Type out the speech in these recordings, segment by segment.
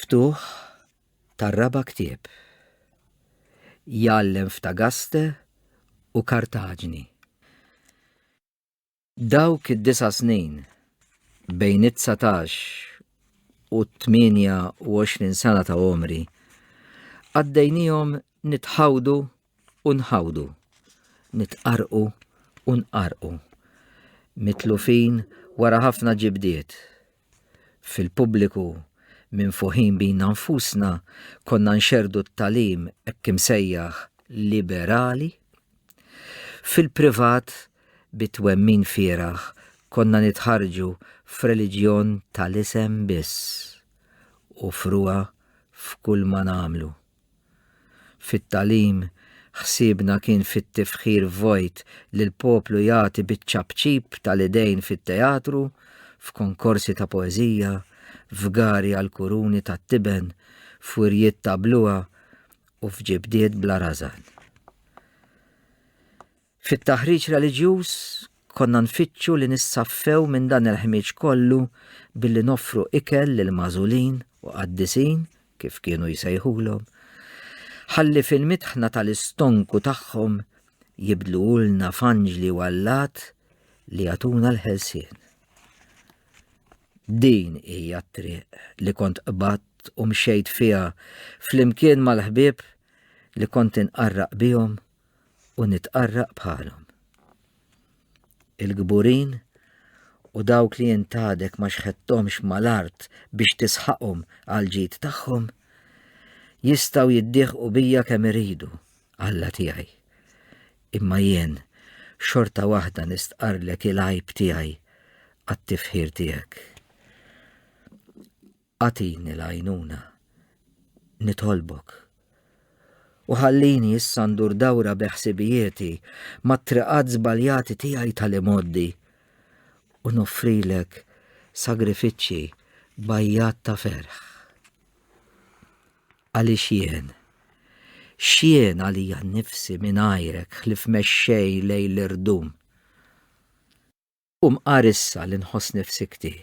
Il-ftuħ tar-raba' ktieb. Jgħallem f'Tagaste u Kartaġni. Dawk id-disa' snin bejn it-19 u t-28 sena ta' għomri għaddejnihom nitħawdu u nħawdu, nitqarrqu u nqarrqu, mitlufin wara ħafna ġibdiet. Fil-pubbliku, minfuħin bina nfusna, konna nxerrdu t-tagħlim hekk imsejjaħ liberali. Fil-privat, bi twemmin fieragħ, konna nitħarrġu f'reliġjon tal-isem biss u frugħa f'kulma nagħmlu. Fit-tagħlim, ħsiebna kien fit-tifħir vojt li l-poplu jagħti biċ-ċapċip tal-idejn fit-teatru, f'konkorsi ta' poeżija, f'gari għall-kuruni tat-tiben, f'wirjiet ta' bluha u f'ġibdiet bla rażan. Fit-taħriġ reliġjuż konna nfittxu li nissaffew minn dan il-ħmieġ kollu billi noffru ikel lill-magħżulin u qaddisin, kif kienu jsejħulhom, ħalli fil-mitħna tal-istonku tagħhom jibdluhulna f'anġli u allat li jagħtuna l-ħelsien. Din hija t-triq li kont qbadt u mxejt fiha flimkien mal-ħbieb li kont inqarraq bihom u nitqarraq bħalhom. Il-kburin u dawk li int għadek ma xħetthomx mal-art biex tisħaqhom għall-ġid tagħhom, jistgħu jiddieħqu bija kemm iridu, Alla tiegħi. Imma jien xorta waħda nistqarrlek il-għajb tiegħi għat-tifħir tiegħek. Agħtini l-għajnuna, nitolbok. U ħallini issa ndur dawra bi ħsibijieti mat-triqat żbaljati tiegħi tal-imgħoddi u noffrilek sagrifiċċji b'għajjat ta' ferħ. Għaliex jien, x'jien għalija nnifsi mingħajrek ħlief mexxej lejn l-irdum? U mqar issa li nħossni f'sikti,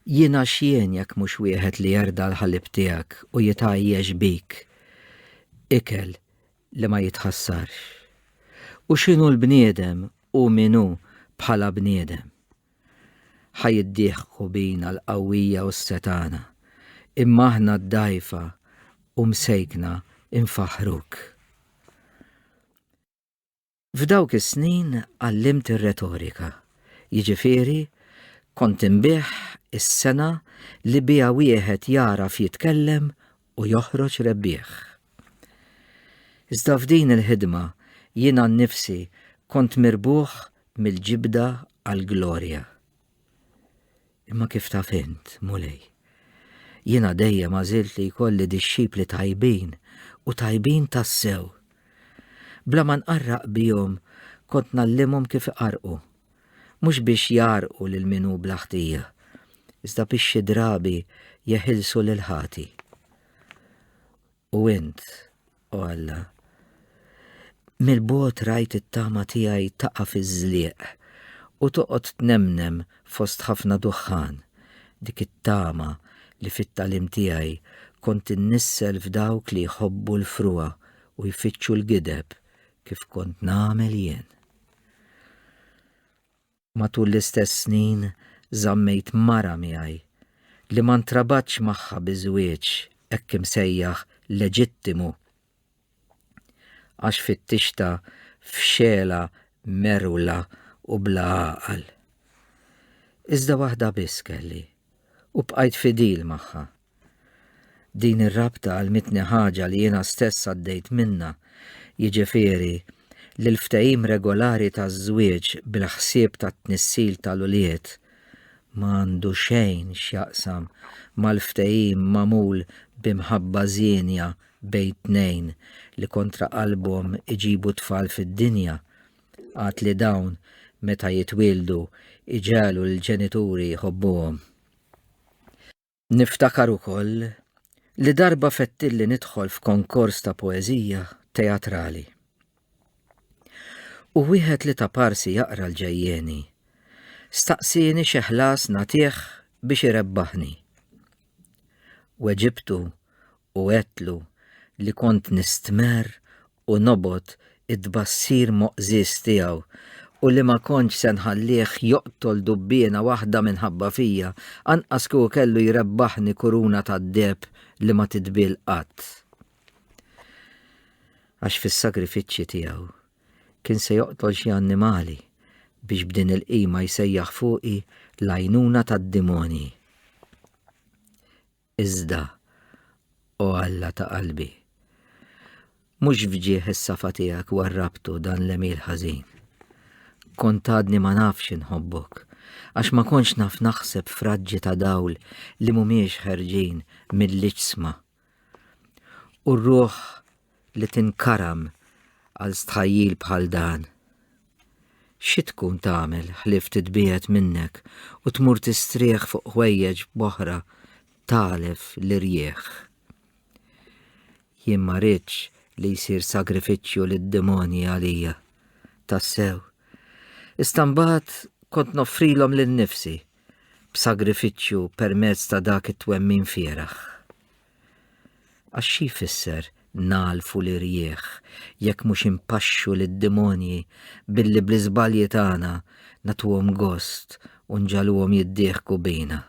jiena x'jien jekk mhux wieħed li jerda' l-ħalib tiegħek u jitgħajjex bik, ikel li ma jitħassarx. U x'inhu l-bniedem u min hu bħala bniedem? Ħa jiddieħku bina l-qawwija u s-setgħana, imma aħna d-dgħajfa u msejkna nfaħħruk. F'dawk is-snin għallimt ir-retorika, jiġifieri kont inbigħ is-sengħa li biha wieħed jagħraf jitkellem u joħroġ rebbieħ. Iżda f'din il-ħidma jiena nnifsi kont mirbuħ mill-ġibda għall-glorja. Imma kif taf int, Mulej, jiena dejjem għażilt li jkolli dixxipli tajbin u tajbin tassew. Bla ma nqarraq bihom kont ngħallimhom kif iqarrqu, mhux biex jgħarrqu lil min hu bla ħtija, iżda biex xi drabi jeħilsu lill-ħati. U int, O Alla, mill-bogħod rajt it-tama tiegħi taqa' fiż-żlieq u toqgħod tnemnem fost ħafna duħħan, dik it-tama li fit-tagħlim tiegħi kont innissel f'dawk li jħobbu l-frugħa u jfittxu l-gideb kif kont nagħmel jien. Matul l-istess snin żammejt mara miegħi li ma ntrabatx magħha bi żwieġ hekk imsejjaħ leġittimu għax fittixtha f'xegħla merwla u bla għaqal. Iżda waħda biss kelli u bqajt fidil magħha. Din ir-rabta għallmitni ħaġa li jiena stess għaddejt minnha, jiġifieri li l-ftehim regolari taż-żwieġ bil-ħsieb tat-tnissil tal-ulied ma għandu xejn x'jaqsam mal-ftehim magħmul bi mħabba żienja bejn tnejn li kontra qalbhom iġibu tfal fid-dinja, għad li dawn meta jitwieldu jġegħlu lill-ġenituri jħobbuhom. Niftakar ukoll li darba fettilli nidħol f'konkors ta' poeżija teatrali. U wieħed li ta' parsi jaqra l-ġejjieni, staqsieni xi ħlas nagħtih biex irebbaħni. Weġibtu u għedtlu li kont nistmerr u nobgħod it-tbassir moqżież tiegħu u li ma kontx se nħallih joqtol dubbiena waħda minħabba fija, anqas kieku kellu jrebbaħni kuruna tad-deheb li ma titbiel qatt. Għax fis-sagrifiċċji tiegħu kien se joqtol xi annimali biex b'din il-qima jsejjaħ fuqi l-għajnuna tad-demonji. Iżda, o Alla ta' qalbi, mhux f'ġieħ is-safa tiegħek warrabtu dan l-għemil ħażin. Kont għadni ma nafx inħobbok, għax ma kontx naf naħseb f'raġġi ta' dawl li mhumiex ħerġin mill-iġsma. U r-ruħ li tinkaram għal stħajjil bħal dan. Xi tkun tagħmel ħlief titbiegħed minnek u tmur tistrieħ fuq ħwejjeġ b'oħra tagħlef l-irjieħ. Jien ma rridx li jsir sagrifiċċju lid-demonji għalija. Tassew. Iżda mbagħad kont noffrilhom lil nifsi b'sagrifiċċju permezz ta' dak it-twemmin fieragħ. Għax xi jfisser nagħlfu l-irjieħ jekk mhux inpaxxu lid-demonji billi bl-iżbalji tagħna nagħtuhom gost u nġagħluhom jiddieħku bina?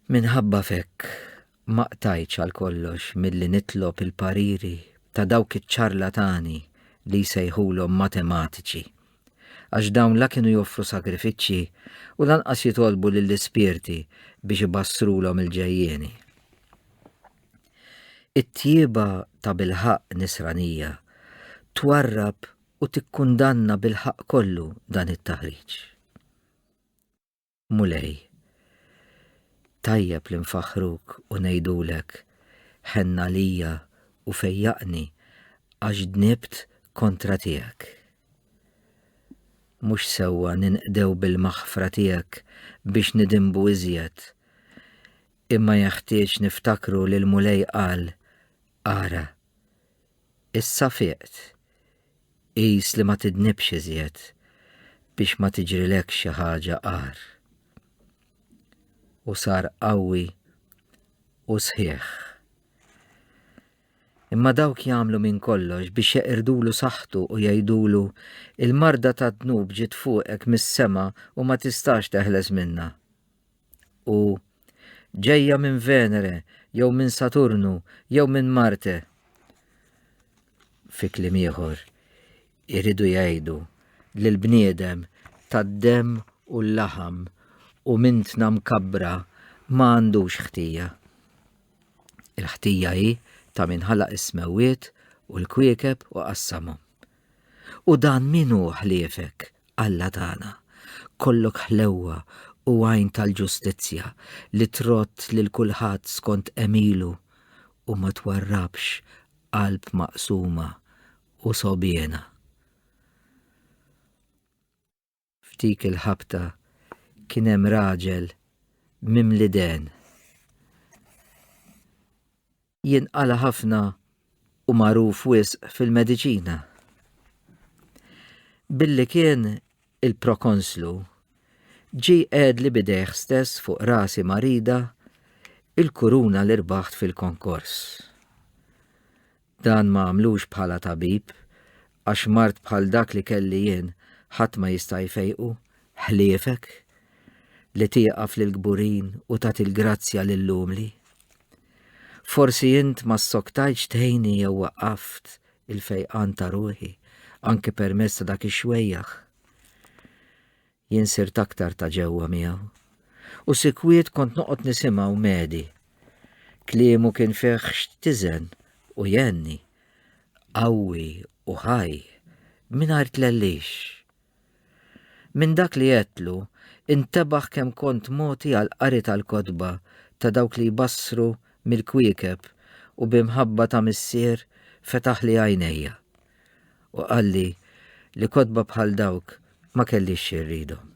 Minħabba f'hekk ma qtajtx għal kollox milli nitlob il-pariri ta' dawk iċ-ċarlatani li jsejħulhom matematiċi għax dawn la kienu joffru sagrifiċċji u lanqas jitolbu lill-ispirti biex ibassrulhom il-ġejjieni. It-tjieba ta' bilħaqq nisranija twarrab u tikkundanna bil-ħaqq kollu dan it-taħriġ. Mulej, tajjeb li nfaħħruk u ngħidulek, Ħenn għalija u fejjaqni għax dnibt kontra tiegħek. Mhux sewwa ninqdew bil-maħfra tiegħek biex nidinbu iżjed, imma jeħtieġ niftakru li l-Mulej qal, Ara, Issa fiqt. Qis li ma tidnibx iżjed biex ma tiġrilekx xi ħaġa agħar. U sar qawwi u sħiħ. Imma dawk jagħmlu minn kollox biex jeqirdulu saħħtu u jgħidulu il-marda tad-dnub ġiet fuqek mis-sema u ma tistax teħles minnha. U ġejja minn Venere jew minn Saturnu jew minn Marte. Fi kliem ieħor, iridu jgħidu li l-bniedem tad-demm u l-laħam u mintna mkabbra ma għandux ħtija. Il-ħtija hi ta' min ħalaq is-smewwiet u l-kwiekeb u qassamhom. U dan min hu ħliefek, Alla tagħna, kollok ħlewwa u għajn tal-ġustizzja li trodd lil kulħadd skont għemilu u ma twarrabx qalb maqsuma u sogħbiena. F'dik il-ħabta kien hemm raġel mimli dehen. Jinqala' ħafna u magħruf wisq fil-mediċina. Billi kien il-prokonslu, ġie jqegħedli b'idejh stess fuq rasi marida il-kuruna li rbaħt fil-konkors. Dan ma għamlux bħala tabib, għax mard bħal dak li kelli jien ħadd ma jista' jfejqu, ħliefek, li tieqaf lill-kburin u tagħti l-grazzja lill-umli. Forsi int ma ssoktajtx tgħinni jew waqqaft il-fejqan ta' ruħi, anki permezz ta' dak ix-xwejjaħ. Jien sirt aktar ta' ġewwa miegħu. U sikwit kont noqgħod nisimgħu medi. Kliemu kien fih x'tiżen u jgħenni, qawwi u ħaj, mingħajr tlellix. Minn dak li għedtlu, intebaħ kemm kont mogħti għall-qari tal-kotba ta' dawk li jbassru mill-kwiekeb u bi mħabba ta' missier fetaħli għajnejja. U qalli li kotba bħal dawk ma kellix xi rridhom.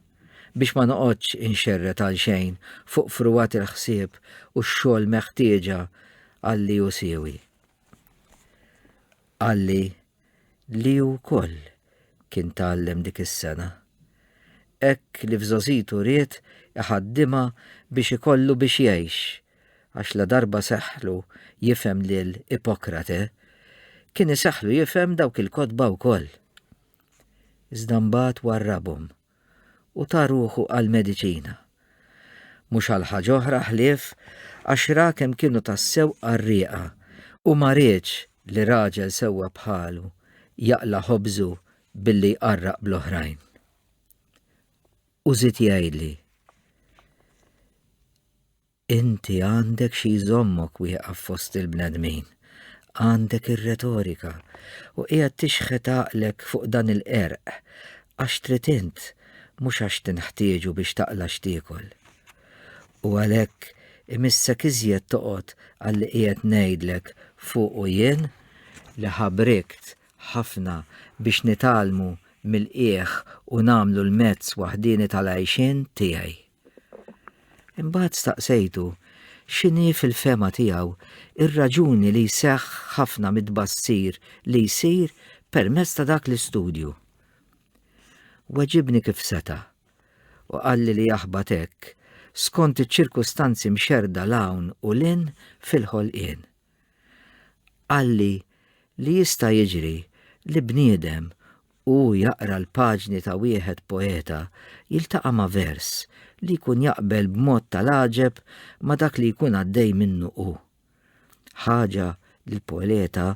Biex ma noqgħodx inxerred għal xejn fuq frugħat il-ħsieb u x-xogħol meħtieġa għal li hu siewi. Qalli li hu wkoll kien tgħallem dik is-sena. hekk li f'żgħożitu ried iħaddimha biex ikollu biex jgħix, għax ladarba seħħlu jifhem lil Ipokrate, kien iseħħlu jifhem dawk il-kotba wkoll. Iżda mbagħad warrabhom u ta ruħu għall-mediċina. Mhux għal ħaġa oħra ħlief għax ra kemm kienu tassew qarrieqa u ma riedx li raġel sewwa bħalu jaqla' ħobżu billi jqarraq bl-oħrajn. U żied jgħidli, Inti għandek xi jżommok wieqaf fost il-bnedmin. Għandek ir-retorika u qiegħed tixħet għaqlek fuq dan il-qerq għax trid int mhux għax tinħtieġu biex taqla' x'tiekol. U għalhekk imissek iżjed toqgħod għal li qiegħed ngħidlek fuqu jien li ħabrikt ħafna biex nitgħallmu mill-qiegħ u nagħmlu l-mezz waħdieni tal-għajxien tiegħi. Imbagħad staqsejtu x'inhi fil-fehma tiegħu ir-raġuni li jseħħ ħafna mit-tbassir li jsir permezz ta' dak l-istudju. Weġibni kif seta' u qalli li jaħbat hekk skont iċ-ċirkustanzi mxerrda 'l hawn u 'l hinn fil-ħolqien. Qalli li jista' jiġri li bniedem u hu jaqra l-paġni ta' wieħed poeta jiltaqa' ma' vers li jkun jaqbel b'mod tal-għaġeb ma' dak li jkun għaddej minnu hu. Ħaġa li l-poeta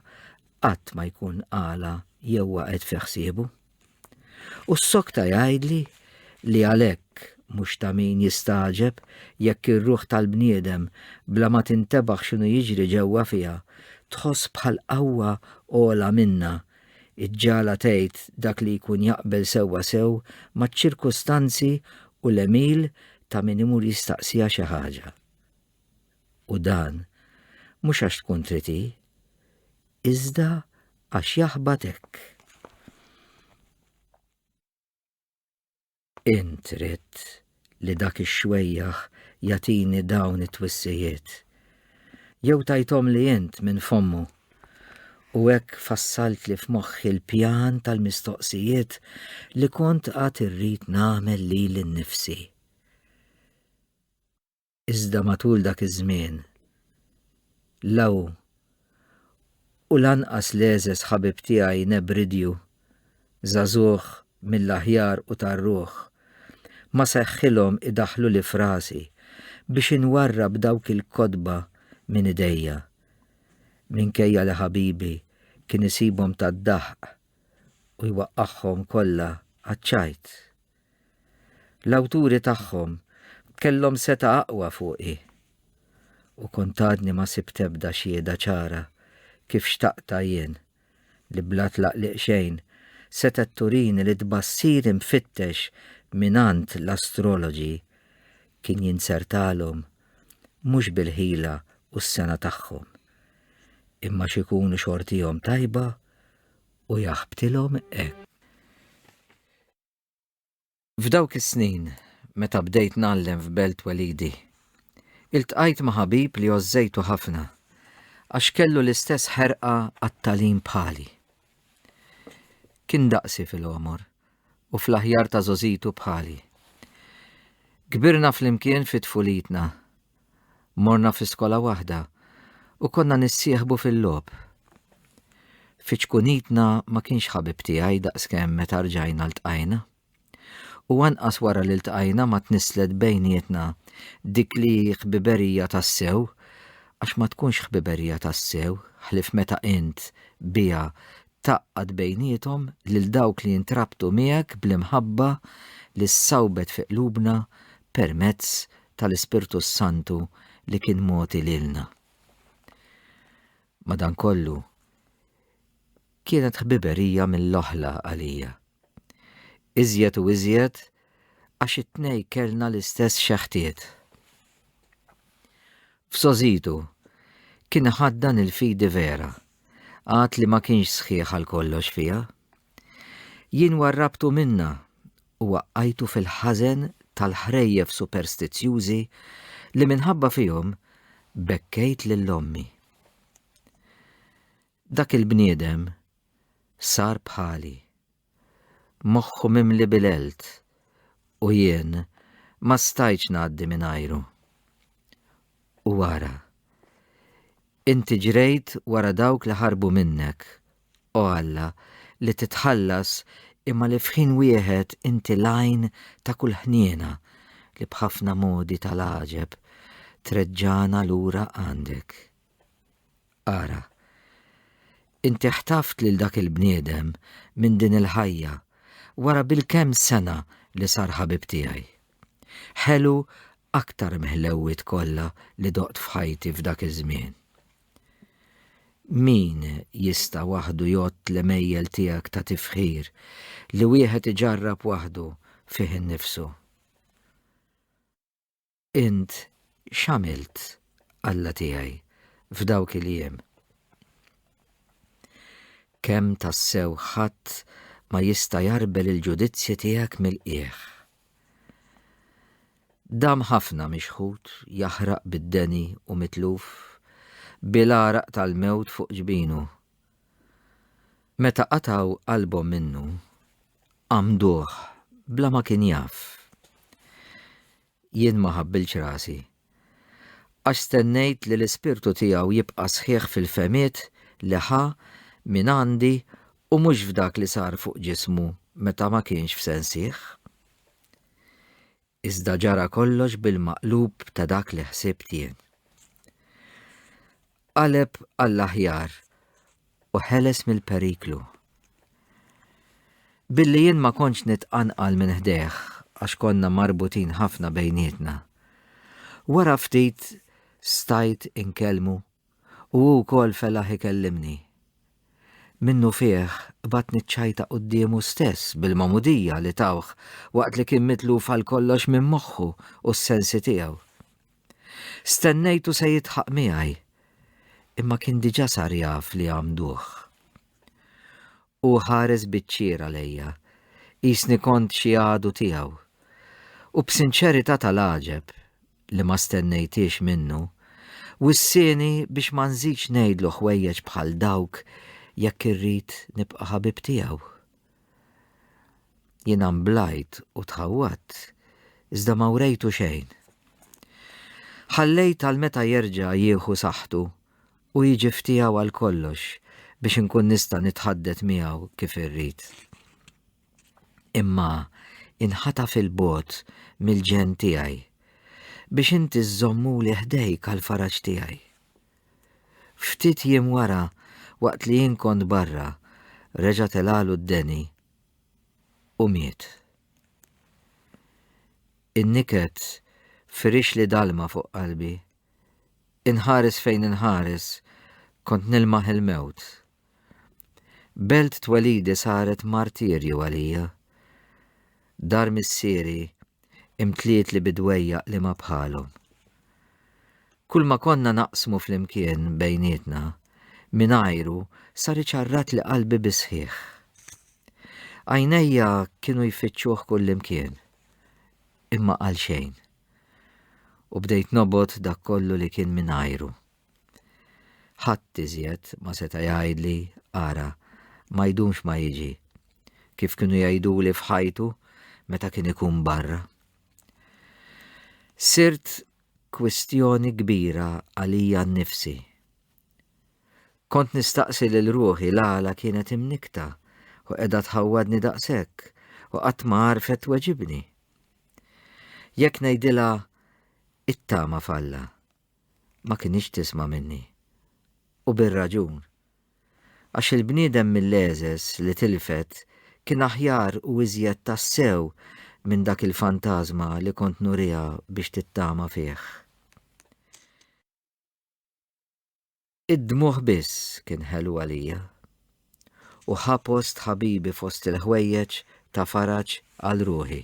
qatt ma jkun qalha jew waqgħet fi ħsiebu. U ssokta jgħidli li għalhekk mhux ta' min jistagħġeb jekk ir-ruħ tal-bniedem bla ma tintebaħ x'inhu jiġri ġewwa fiha tħoss bħal qawwa ogħla minnha iġġagħalha tgħid dak li jkun jaqbel sewwa sew maċ-ċirkustanzi u l-għemil ta' min imur jistaqsiha xi ħaġa. U dan mhux għax tkun trid hi, iżda għax jaħbat hekk. Int ridt li dak ix-xwejjaħ jagħtini dawn it-twissijiet. Jew tajthomli int minn fommu. U hekk fassaltli f'moħħi l-pjan tal-mistoqsijiet li kont għad irrid nagħmel lili nnifsi. Iżda matul dak iż-żmien, la hu u lanqas l-għeżeż ħabib tiegħi Nebridju, żagħżugħ mill-aħjar u tar-ruħ, ma seħħilhom idaħħluli f'rasi biex inwarrab dawk il-kotba minn idejja, minkejja li ħabibi kien isibhom tad-daħq u jwaqqagħhom kollha għaċ-ċajt. L-awturi tagħhom kellhom setgħa aqwa fuqi. U kont għadni ma sibt ebda xhieda ċara kif xtaqtha jien, li bla tlaqliq xejn setgħet turini li t-tbassir imfittex mingħand l-astroloġi kien jinzertalhom mhux bil-ħila u s-sengħa tagħhom, imma għax ikunu xortihom tajba u jaħbtilhom hekk. F'dawk is-snin, meta bdejt ngħallem f'belt twelidi, iltqajt ma' ħabib li għożżejtu ħafna għax kellu l-istess ħerqa għat-tagħlim bħali. Kien daqsi fil-għomor u fl-aħjar ta' żgħożitu bħali. Kbirna flimkien fi tfulitna Morna fi skola waħda u konna nissieħbu fil-logħob. Fi ċkunitna ma kienx ħabib tiegħi daqskemm meta rġajna ltqajna. U anqas wara li ltqajna ma tnisslet bejnietna dik li hi ħbiberija tassew, għax ma tkunx ħbiberija tassew ħlief meta int biha tgħaqqad bejniethom lil dawk li jintrabtu miegħek bl-imħabba li ssawbet fi qlubna permezz tal-Ispirtu s-Santu li kien mogħti lilna. Madankollu, kienet ħbiberija mill-oħla għalija. Iżjed u iżjed għax it-tnej kellna l-istess xeħtiet. F'sożitu kien iħaddan il-fidi vera, għad li ma kienx sħiħ għal kollox fiha. Jien warrabtu minnha u waqqajtu fil-ħażen tal-ħrejjef superstizzjużi li minħabba fihom bekkejt lil ommi. Dak il-bniedem sar bħali, moħħu mimli bil-għelt. U jien ma stajtx ngħaddi mingħajru. U ara, inti ġrejt wara dawk li ħarbu minnek, o Alla, li titħallas imma li f'ħin wieħed inti l-għajn ta' kull ħniena li b'ħafna modi tal-għaġeb treġġagħna lura għandek. Ara, inti ħtaft lil dak il-bniedem minn din il-ħajja wara bilkemm sena li sar ħabib tiegħi. Ħelu aktar mill-ħlewwiet kollha li doqt f'ħajti f'dak iż-żmien. Min jista' waħdu jgħodd l-għemejjel tiegħek ta' tifħir li wieħed iġarrab waħdu fih innifsu? Int x'għamilt, Alla tiegħi, f'dawk il-jiem? Kemm tassew ħadd ma jista' jgħarbel il-ġudizzji tiegħek mill-qiegħ. Dam ħafna mixħut jaħraq bid-deni u mitluf, bil-għaraq tal-mewt fuq ġbinu. Meta qatgħu qalbhom minnu, għammduh bla ma kien jaf. Jien ma ħabbiltx rasi. Għax stennejt li l-ispirtu tiegħu jibqa' sħiħ fil-fehmiet li ħa minn għandi u mhux f'dak li sar fuq ġismu meta ma kienx f'sensih. Iżda ġara kollox bil-maqlub ta' dak li ħsibt jien. Qaleb għall-aħjar u ħeles mill-periklu. Billi jien ma kontx nitqanqal minn ħdejh għax konna marbutin ħafna bejnietna. Wara ftit stajt inkellmu U hu wkoll felaħ ikellimni. Minnufih qbadt niċċajta quddiemu stess bil-magħmudija li tawh waqt li kien mitluf għal kollox minn moħħu u s-sensi tiegħu. Stennejtu se jidħaq miegħi, imma kien diġà sar jaf li għammduh. Hu ħares biċ-ċiera lejja, qisni kont xi għadu tiegħu. U b'sinċerità tal-għaġeb, li ma stennejthiex minnu, wissieni biex ma nżidx ngħidlu ħwejjeġ bħal dawk jekk irrid nibqa' ħabib tiegħu. Jiena nblajt u tħawwadt, iżda ma wrejtu xejn. Ħallejt għal meta jerġa' jieħu saħħtu u jiġi f'tiegħu għal kollox biex inkun nista' nitħaddet miegħu kif irrid. Imma inħataf 'il bogħod mill-ġenn tiegħi biex inti żżommuli ħdejk għall-faraġ tiegħi. Ftit jiem wara, waqt li jien kont barra, reġa' telgħalu d-deni u miet. In-niket firixli dalma fuq qalbi. Inħares fejn inħares, kont nilmaħ il-mewt. Belt twelidi saret martirju għalija. Dar missieri imtlietli bi dwejjaq li ma bħalhom. Kull ma konna naqsmu flimkien bejnietna, mingħajru sar iċarratli qalbi bis-sħiħ. Għajnejja kienu jfittxuh kullimkien, imma għalxejn. U bdejt nobgħod dak kollu li kien mingħajru. Ħadd iżjed ma seta' jgħidli, ara, ma jdumx ma jiġi, kif kienu jgħiduli f'ħajtu meta kien ikun barra. Sirt kwistjoni kbira għalija nnifsi. Kont nistaqsi lil ruħi l-għala kienet imnikkta u qiegħda tħawwadni daqshekk u qatt ma għarfet tweġibni. Jekk ngħidilha ittama f'Alla, ma kinitx tisma' minni. U bir-raġun. Għax il-bniedem mill-għeżeż li tilfet kien aħjar u iżjed tassew minn dak il-fantażma li kont nuriha biex tittama fih. Id-dmugħ biss kien ħelu għalija, u ħa post ħabibi fost il-ħwejjeġ ta' faraġ għal ruħi.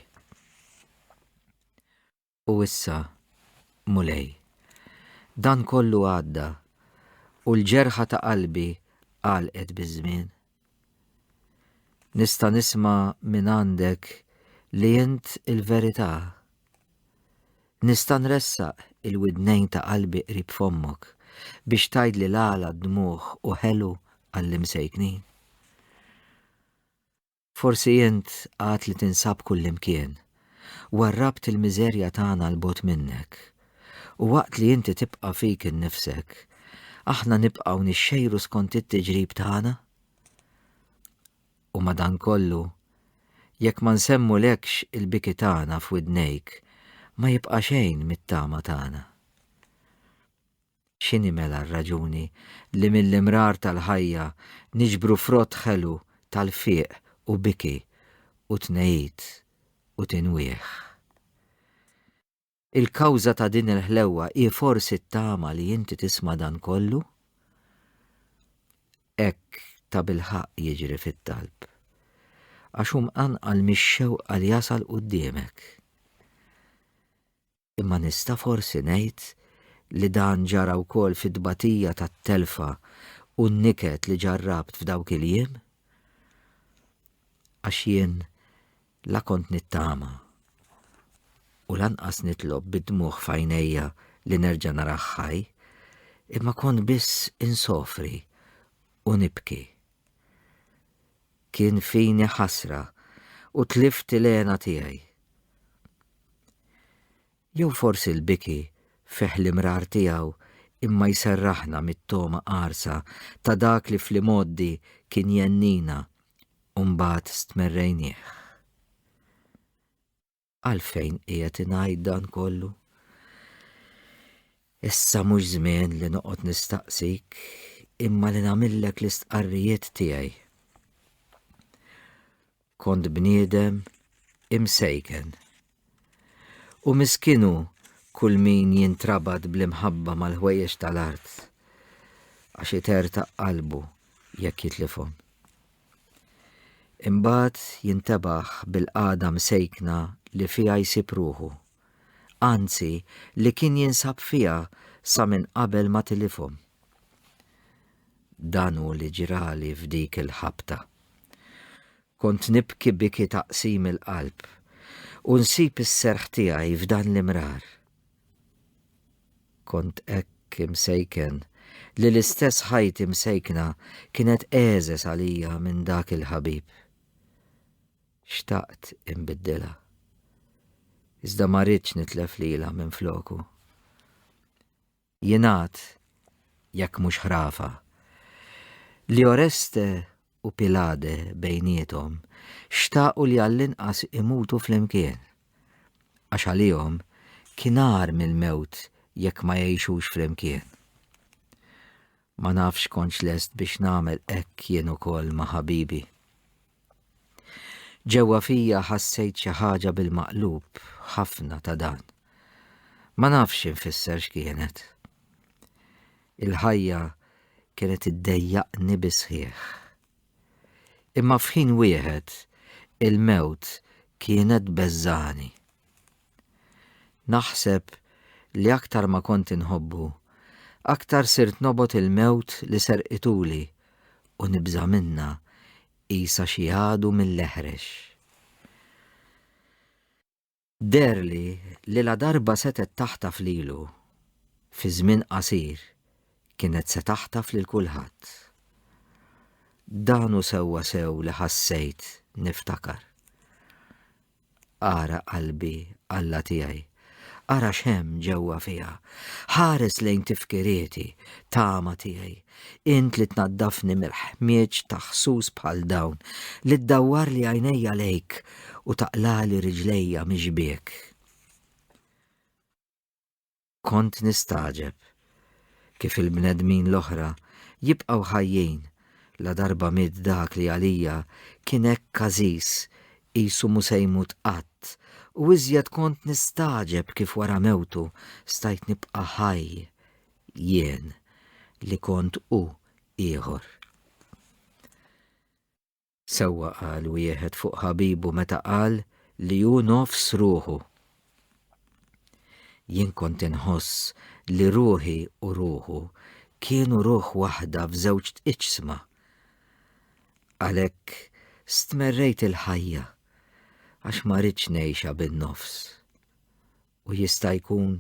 U issa, Mulej, dan kollu għadda, u l-ġerħa ta' qalbi għalqet biż-żmien. Nista' nisma' minn għandek li int il-verità. Nista' nressaq il-widnejn ta' qalbi qrib fommok biex tgħidli l-għala d-dmugħ hu ħelu għall-imsejknin. Forsi int għad li tinsab kullimkien. Warrabt il-miżerja tagħna 'l bogħod minnek. U waqt li inti tibqa' fik innifsek, aħna nibqgħu nixxejru skont it-tiġrib tagħna? U madankollu, jekk ma nsemmulekx il-biki tagħna f'widnejk, ma jibqa' xejn mit-tama tagħna. X'inhi mela r-raġuni li mill-imrar tal-ħajja niġbru frott ħelu tal-fiq u biki u tnehid u tinwieħ? Il-kawża ta' din il-ħlewwa hi forsi t-tama li inti tisma' dan kollu? Hekk tabilħaqq jiġri fit-talb, għax hu mqanqal mix-xewqa li jasal quddiemek. Imma nista' forsi ngħid li dan ġara wkoll fit-tbatija tat-telfa u n-niket li ġarrabt f'dawk il-jiem? Għax jien La kont nittama u lanqas nitlob bid-dmugħ f'għajnejja li nerġa' narah ħaj, imma kont biss insofri u nibki. Kien fini ħasra u tlift il-hena tiegħi. Jew forsi l-biki fih l-imrar tiegħu imma jserraħna mit-togħma qarsa ta' dak li fl-imgħoddi kien jgħennina u mbagħad stmerrejnieh. Għalfejn qiegħed ingħid dan kollu? Issa mhux żmien li noqgħod nistaqsik imma li nagħmillek l-istqarrijiet tiegħi. Kont bniedem imsejken. U miskin hu kull min jintrabat bl-imħabba mal-ħwejjeġ tal-art, għax itertaq qalbu jekk jitlifhom. Imbagħad jintebaħ bil-qagħda msejkna li fiha jsib ruħu, anzi li kien jinsab fiha sa minn qabel ma tilifhom. Dan hu li ġrali f'dik il-ħabta. Kont nibki biki ta' qsim il-qalb u nsib is-serħ tiegħi f'dan l-imrar. Kont hekk imsejken li l-istess ħajti msejkna kienet għeżeż għalija minn dak il-ħabib. Xtaqt inbiddilha. Iżda ma ridtx nitlef lilha minfloku. Jingħad, jekk mhux ħrafa, li Oreste u Pilade bejniethom xtaqu li għall-inqas imutu flimkien, għax għalihom kien agħar mill-mewt jekk ma jgħixux flimkien. Ma nafx kontx lest biex nagħmel hekk jien ukoll ma' ħabibi. Ġewwa fija ħassejt xi ħaġa bil-maqlub ħafna ta' dan. Ma nafx infisser x'kienet. Il-ħajja kienet iddejjaqni bis-sħiħ. Imma f'ħin wieħed il-mewt kienet beżżani. Naħseb li aktar ma kont inħobbu, aktar sirt nobgħod il-mewt li serqituli u nibża' minnha qisha xi għadu mill-eħrex. Deherli li ladarba setgħet taħtaf lilu, fi żmien qasir kienet se taħtaf lil kulħadd. Dan hu sewwasew li ħassejt niftakar. Ara qalbi, Alla tiegħi, ara x'hemm ġewwa fiha. Ħares lejn tifkirieti, tama tiegħi, int li tnaddafni mill-ħmieġ ta' ħsus bħal dawn, li ddawwarli għajnejja lejk u taqlagħli riġlejja mix-xbiek. Kont nistagħġeb kif il-bnedmin l-oħra jibqgħu ħajjin ladarba miet dak li għalija kien hekk għażiż qisu mhu se jmut qatt u iżjed kont nistagħġeb kif wara mewtu stajt nibqa' ħaj jien li kont hu ieħor. Sewwa qal wieħed fuq ħabibu meta qal li hu nofs ruħu. Jien kont inħoss li ruħi u ruħu kienu ruħ waħda f'żewġt iġsma. Għalhekk stmerrejt il-ħajja għax ma ridtx ngħixha bin-nofs. U jista' jkun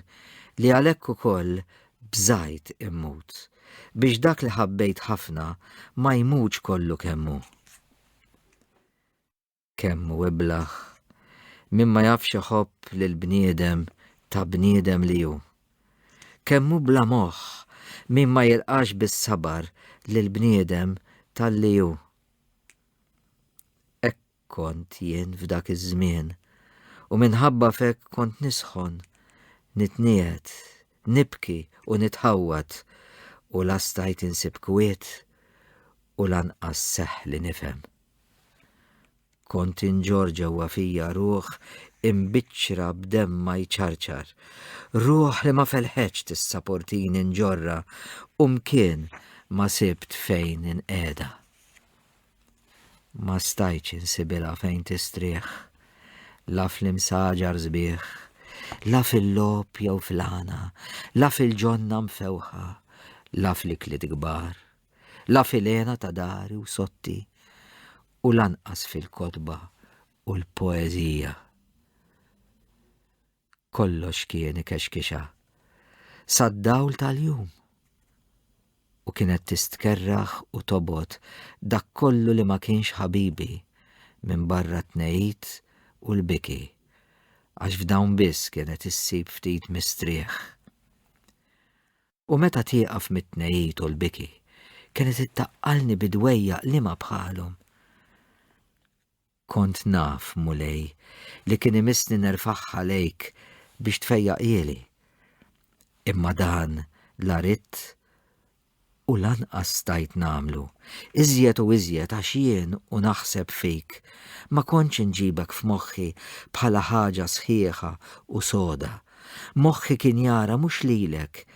li għalhekk ukoll bżajt immut, biex dak li ħabbejt ħafna ma jmutx kollu kemm hu. Kemm hu iblah! min ma jafx iħobb lill-bniedem ta' bniedem li hu. Kemm hu bla moħħ min ma jilqax bis-sabar lill-bniedem talli hu. Hekk kont jien f'dak iż-żmien u minħabba f'hekk kont nisħon, nitniegħed, nibki u nitħawwad u la stajt insib kwiet u lanqas seħħli nifhem. Kont inġorr ġewwa fija ruħ imbiċċra b'demmha jċarċar, ruħ li ma felħetx tissaportini nġorrha u mkien ma sibt fejn inqiegħda. Ma stajtx insibilha fejn tistrieħ, la fl-imsaġar sbieħ, la fil-logħob jew fl-għana, la fil-ġonna mfewħa, la fl-ikliet kbar, la fil-hena ta' dari u sotti, u lanqas fil-kotba u l-poeżija. Kollox kien ikexkixa sad-dawl tal-jum u kienet tistkerraħ u tobgħod dak kollu li ma kienx ħabibi minbarra t-tnehid u l-biki, għax f'dawn biss kienet issib ftit mistrieħ. U meta tieqaf mit-tnehid u l-biki, kienet ittaqqalni bi dwejjaq liema bħalhom. Kont naf, Mulej, li kien imissni nerfagħha lejk biex tfejjaqhieli. Imma dan la ridt u lanqas stajt nagħmlu, iżjed u iżjed għax jien u naħseb fik, ma kontx inġibek f'moħħi bħala ħaġa sħiħa u soda. Moħħi kien jara mhux lilek,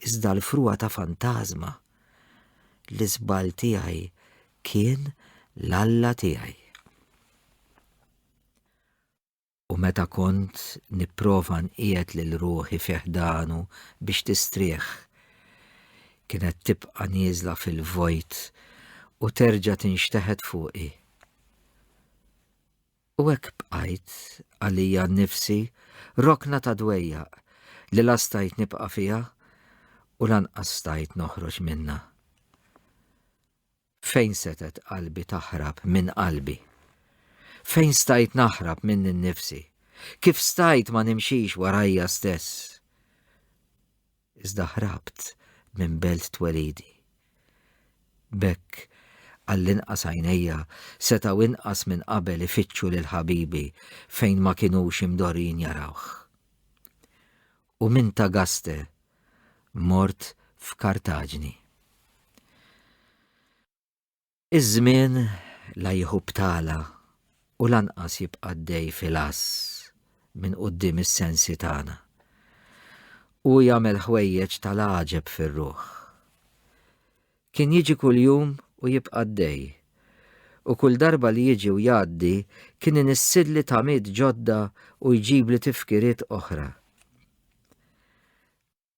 iżda l-frugħa ta' fantażma. L-iżball tiegħi kien l-Alla tiegħi. U meta kont nipprova nqiegħed lil ruħi fi ħdanu biex tistrieħ, kienet tibqa' nieżla fil-vojt u terġa' tinxteħet fuqi. U hekk bqajt għalija nnifsi rokna ta' dwejjaq li la stajt nibqa' fiha u lanqas stajt noħroġ minnha. Fejn setgħet qalbi taħrab minn qalbi? Fejn stajt naħrab minni nnifsi? Kif stajt ma nimxix warajja stess? Iżda ħrabt minn belt twelidi. B'hekk, għall-inqas għajnejja setgħu inqas minn qabel ifittxu lil ħabibi fejn ma kinux imdorrijin jarawh. U minn Tagaste mort f'Kartaġni. Iż-żmien la jieħu btala u lanqas jibqa' għaddej fil-għass minn quddiem is-sensi tagħna. Hu jagħmel ħwejjeġ tal-għaġeb fir-ruħ. Kien jiġi kuljum u jibqa' għaddej. U kull darba li jiġi u jgħaddi kien inissilli tamiet ġodda u jġibli tifkiriet oħra.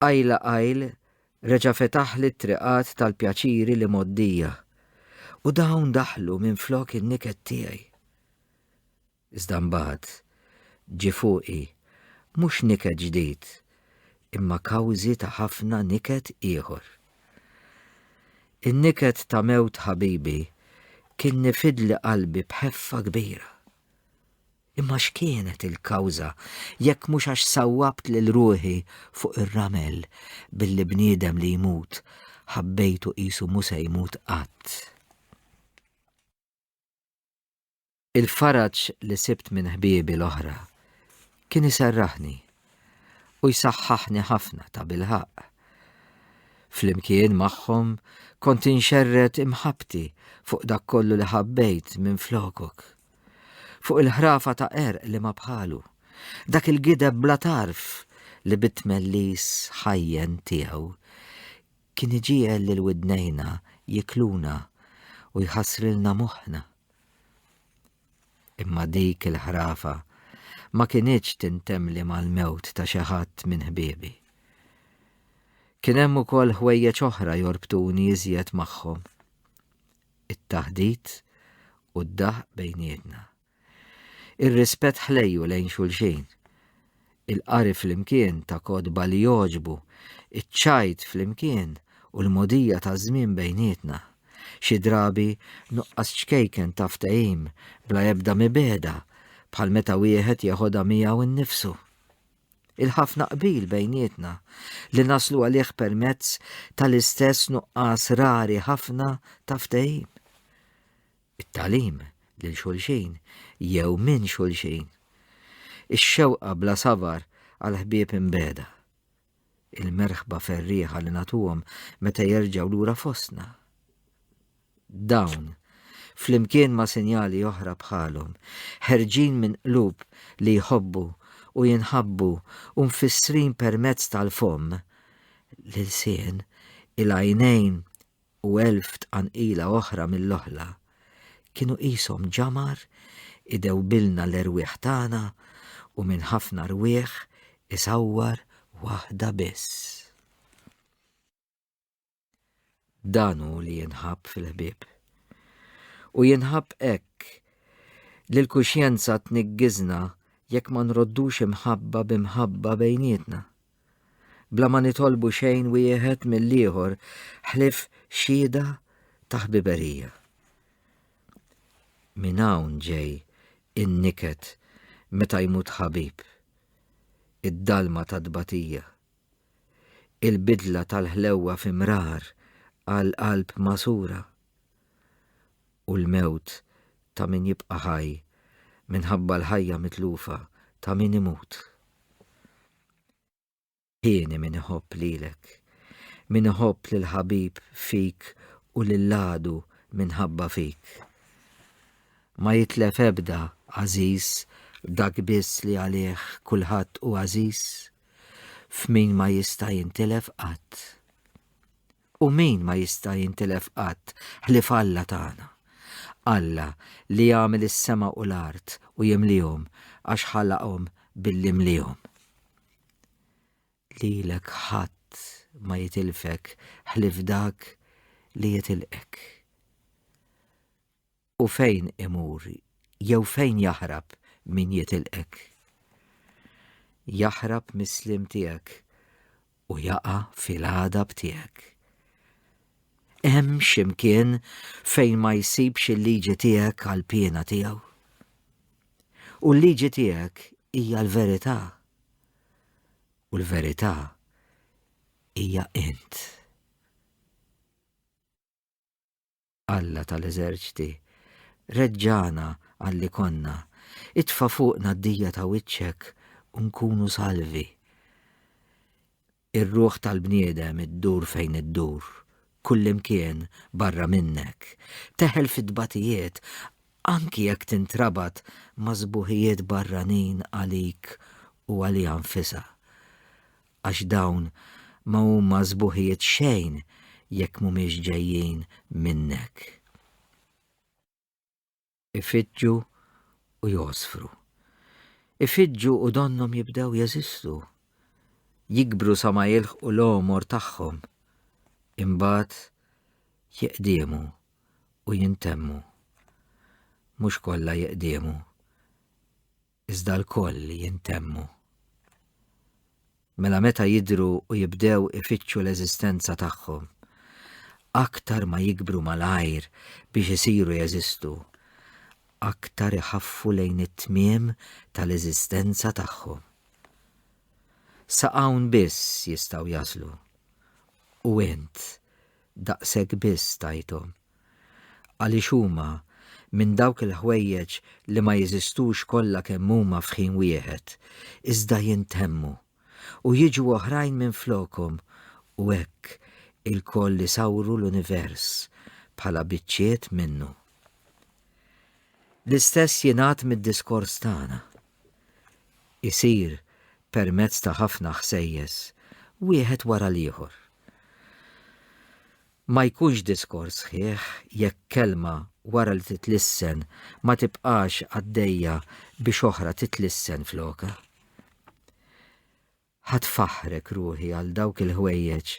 Qajla qajl reġa' fetaħli t-triqat tal-pjaċiri l-imgħoddija u dawn daħlu minflok in-niket tiegħi. Iżda mbagħad ġie fuqi mhux niket ġdid imma kawżi ta' ħafna niket ieħor. In-niket ta' mewt ħabibi kien nifidli qalbi b'ħeffa kbira. Imma x'kienet il-kawża jekk mhux għax sawwabt lil ruħi fuq ir-ramel billi bniedem li jmut ħabbejtu qisu mhu se jmut qatt. Il-faraġ li sibt minn ħbiebi l-oħra kien iserraħni u jsaħħaħni ħafna tabilħaqq. Flimkien magħhom kont inxerred imħabbti fuq dak kollu li ħabbejt minflokok. Fuq il-ħrafa ta' qerq li ma bħalu, dak il-gideb bla tarf li bit-tmellis ħajjen tiegħu kien iġiegħel lil widnejna jikluna u jħassrilna moħħna. Imma dik il-ħrafa ma kinitx tintemli mal-mewt ta' xi ħadd minn ħbiebi. Kien hemm ukoll ħwejjeġ oħra jorbtuni iżjed magħhom. It-taħdit u d-daħq bejnietna. Ir-rispett ħlejju lejn xulxin. Il-qari flimkien ta' kotba li jogħġbu, iċ-ċajt flimkien u l-mogħdija taż-żmien bejnietna. Xi drabi nuqqas ċkejken ta' ftehim bla ebda mibegħda. bħal meta wieħed jeħodha miegħu nnifsu. Il-ħafna qbil bejnietna li naslu għalih permezz tal-istess nuqqas rari ħafna ta' ftehim. It-tagħlim lil xulxin jew minn xulxin. Ix-xewqa bla sabar għal ħbieb imbegħda. Il-merħba ferrieħa li nagħtuhom meta jerġgħu lura fostna. Dawn, flimkien ma' sinjali oħra bħalhom, ħerġin minn qlub li jħobbu u jinħabbu u mfissrin permezz tal-fomm, l-ilsien, il-għajnejn u elf tqanqila oħra mill-oħla, kienu qishom ġamar idewbilna l-erwieħ tagħna u minn ħafna rwieħ isawwar waħda biss. Dan hu li jinħabb fil-ħbieb. U jinħabb hekk li l-kuxjenza tniggiżna jekk ma nroddux imħabba b'imħabba bejnietna. Bla ma nitolbu xejn wieħed mill-ieħor ħlief xhieda ta' ħbiberija. Minn hawn ġej in-niket meta jmut ħabib, id-dalma tat-tbatija, il-bidla tal-ħlewwa fi mrar għal qalb magħsura, u l-mewt ta' min jibqa' ħaj minħabba l-ħajja mitlufa ta' min imut. Hieni min iħobb lilek, min iħobb lill-ħabib fik u lill-għadu minħabba fik. Ma jitlef ebda għażiż dak biss li għalih kulħadd hu għażiż, f'min ma jista' jintilef qatt. U min ma jista' jintilef qatt ħlief Alla tagħna? Alla li għamel is-sema u l-art u jimlihom għax ħalaqhom billi mliehom. Lilek ħadd ma jitilfek ħlief dak li jitilqek. U fejn imur jew fejn jaħrab min jitilqek? Jaħrab mis-sliem tiegħek u jaqa' fil-għadab tiegħek. Hemm xi mkien fejn ma jsibx il-liġi tiegħek għall-piena tiegħu? U l-liġi tiegħek hija l-verità. U l-verità hija int. Alla tal-eżerċti, reġġagħna għal li konna, itfa' fuqna d-dija ta' wiċċek u nkunu salvi. Ir-ruħ tal-bniedem iddur fejn iddur, kullimkien barra minnek, teħel fit-tbatijiet anki jekk tintrabat ma' sbuħijiet barranin għalik u għaliha nfisha. Għax dawn ma huma sbuħijiet xejn jekk mhumiex ġejjin minnek. Ifittxu u jogħsfru. Ifittxu u donnhom jibdew jeżistu. Jikbru sa ma jilħqu l-għomor tagħhom. Imbagħad jeqdiemu u jintemmu. Mhux kollha jeqdiemu, iżda lkoll jintemmu. Mela meta jidhru u jibdew ifittxu l-eżistenza tagħhom, aktar ma jikbru malajr biex isiru jeżistu, aktar iħaffu lejn it-tmiem tal-eżistenza tagħhom. Sa hawn biss jistgħu jaslu. U int daqshekk biss tajthom. Għaliex huma minn dawk il-ħwejjeġ li ma jeżistux kollha kemm huma f'ħin wieħed, iżda jintemmu, u jiġu oħrajn minflokhom, u hekk ilkoll isawru l-univers bħala biċċiet minnu. L-istess jingħad mid-diskors tagħna. Isir permezz ta' ħafna ħsejjes, wieħed wara l-ieħor. Ma jkunx diskors sħiħ jekk kelma wara li titlissen ma tibqax għaddejja biex oħra titlissen flokha. Ħa tfaħħrek ruħi għal dawk il-ħwejjeġ,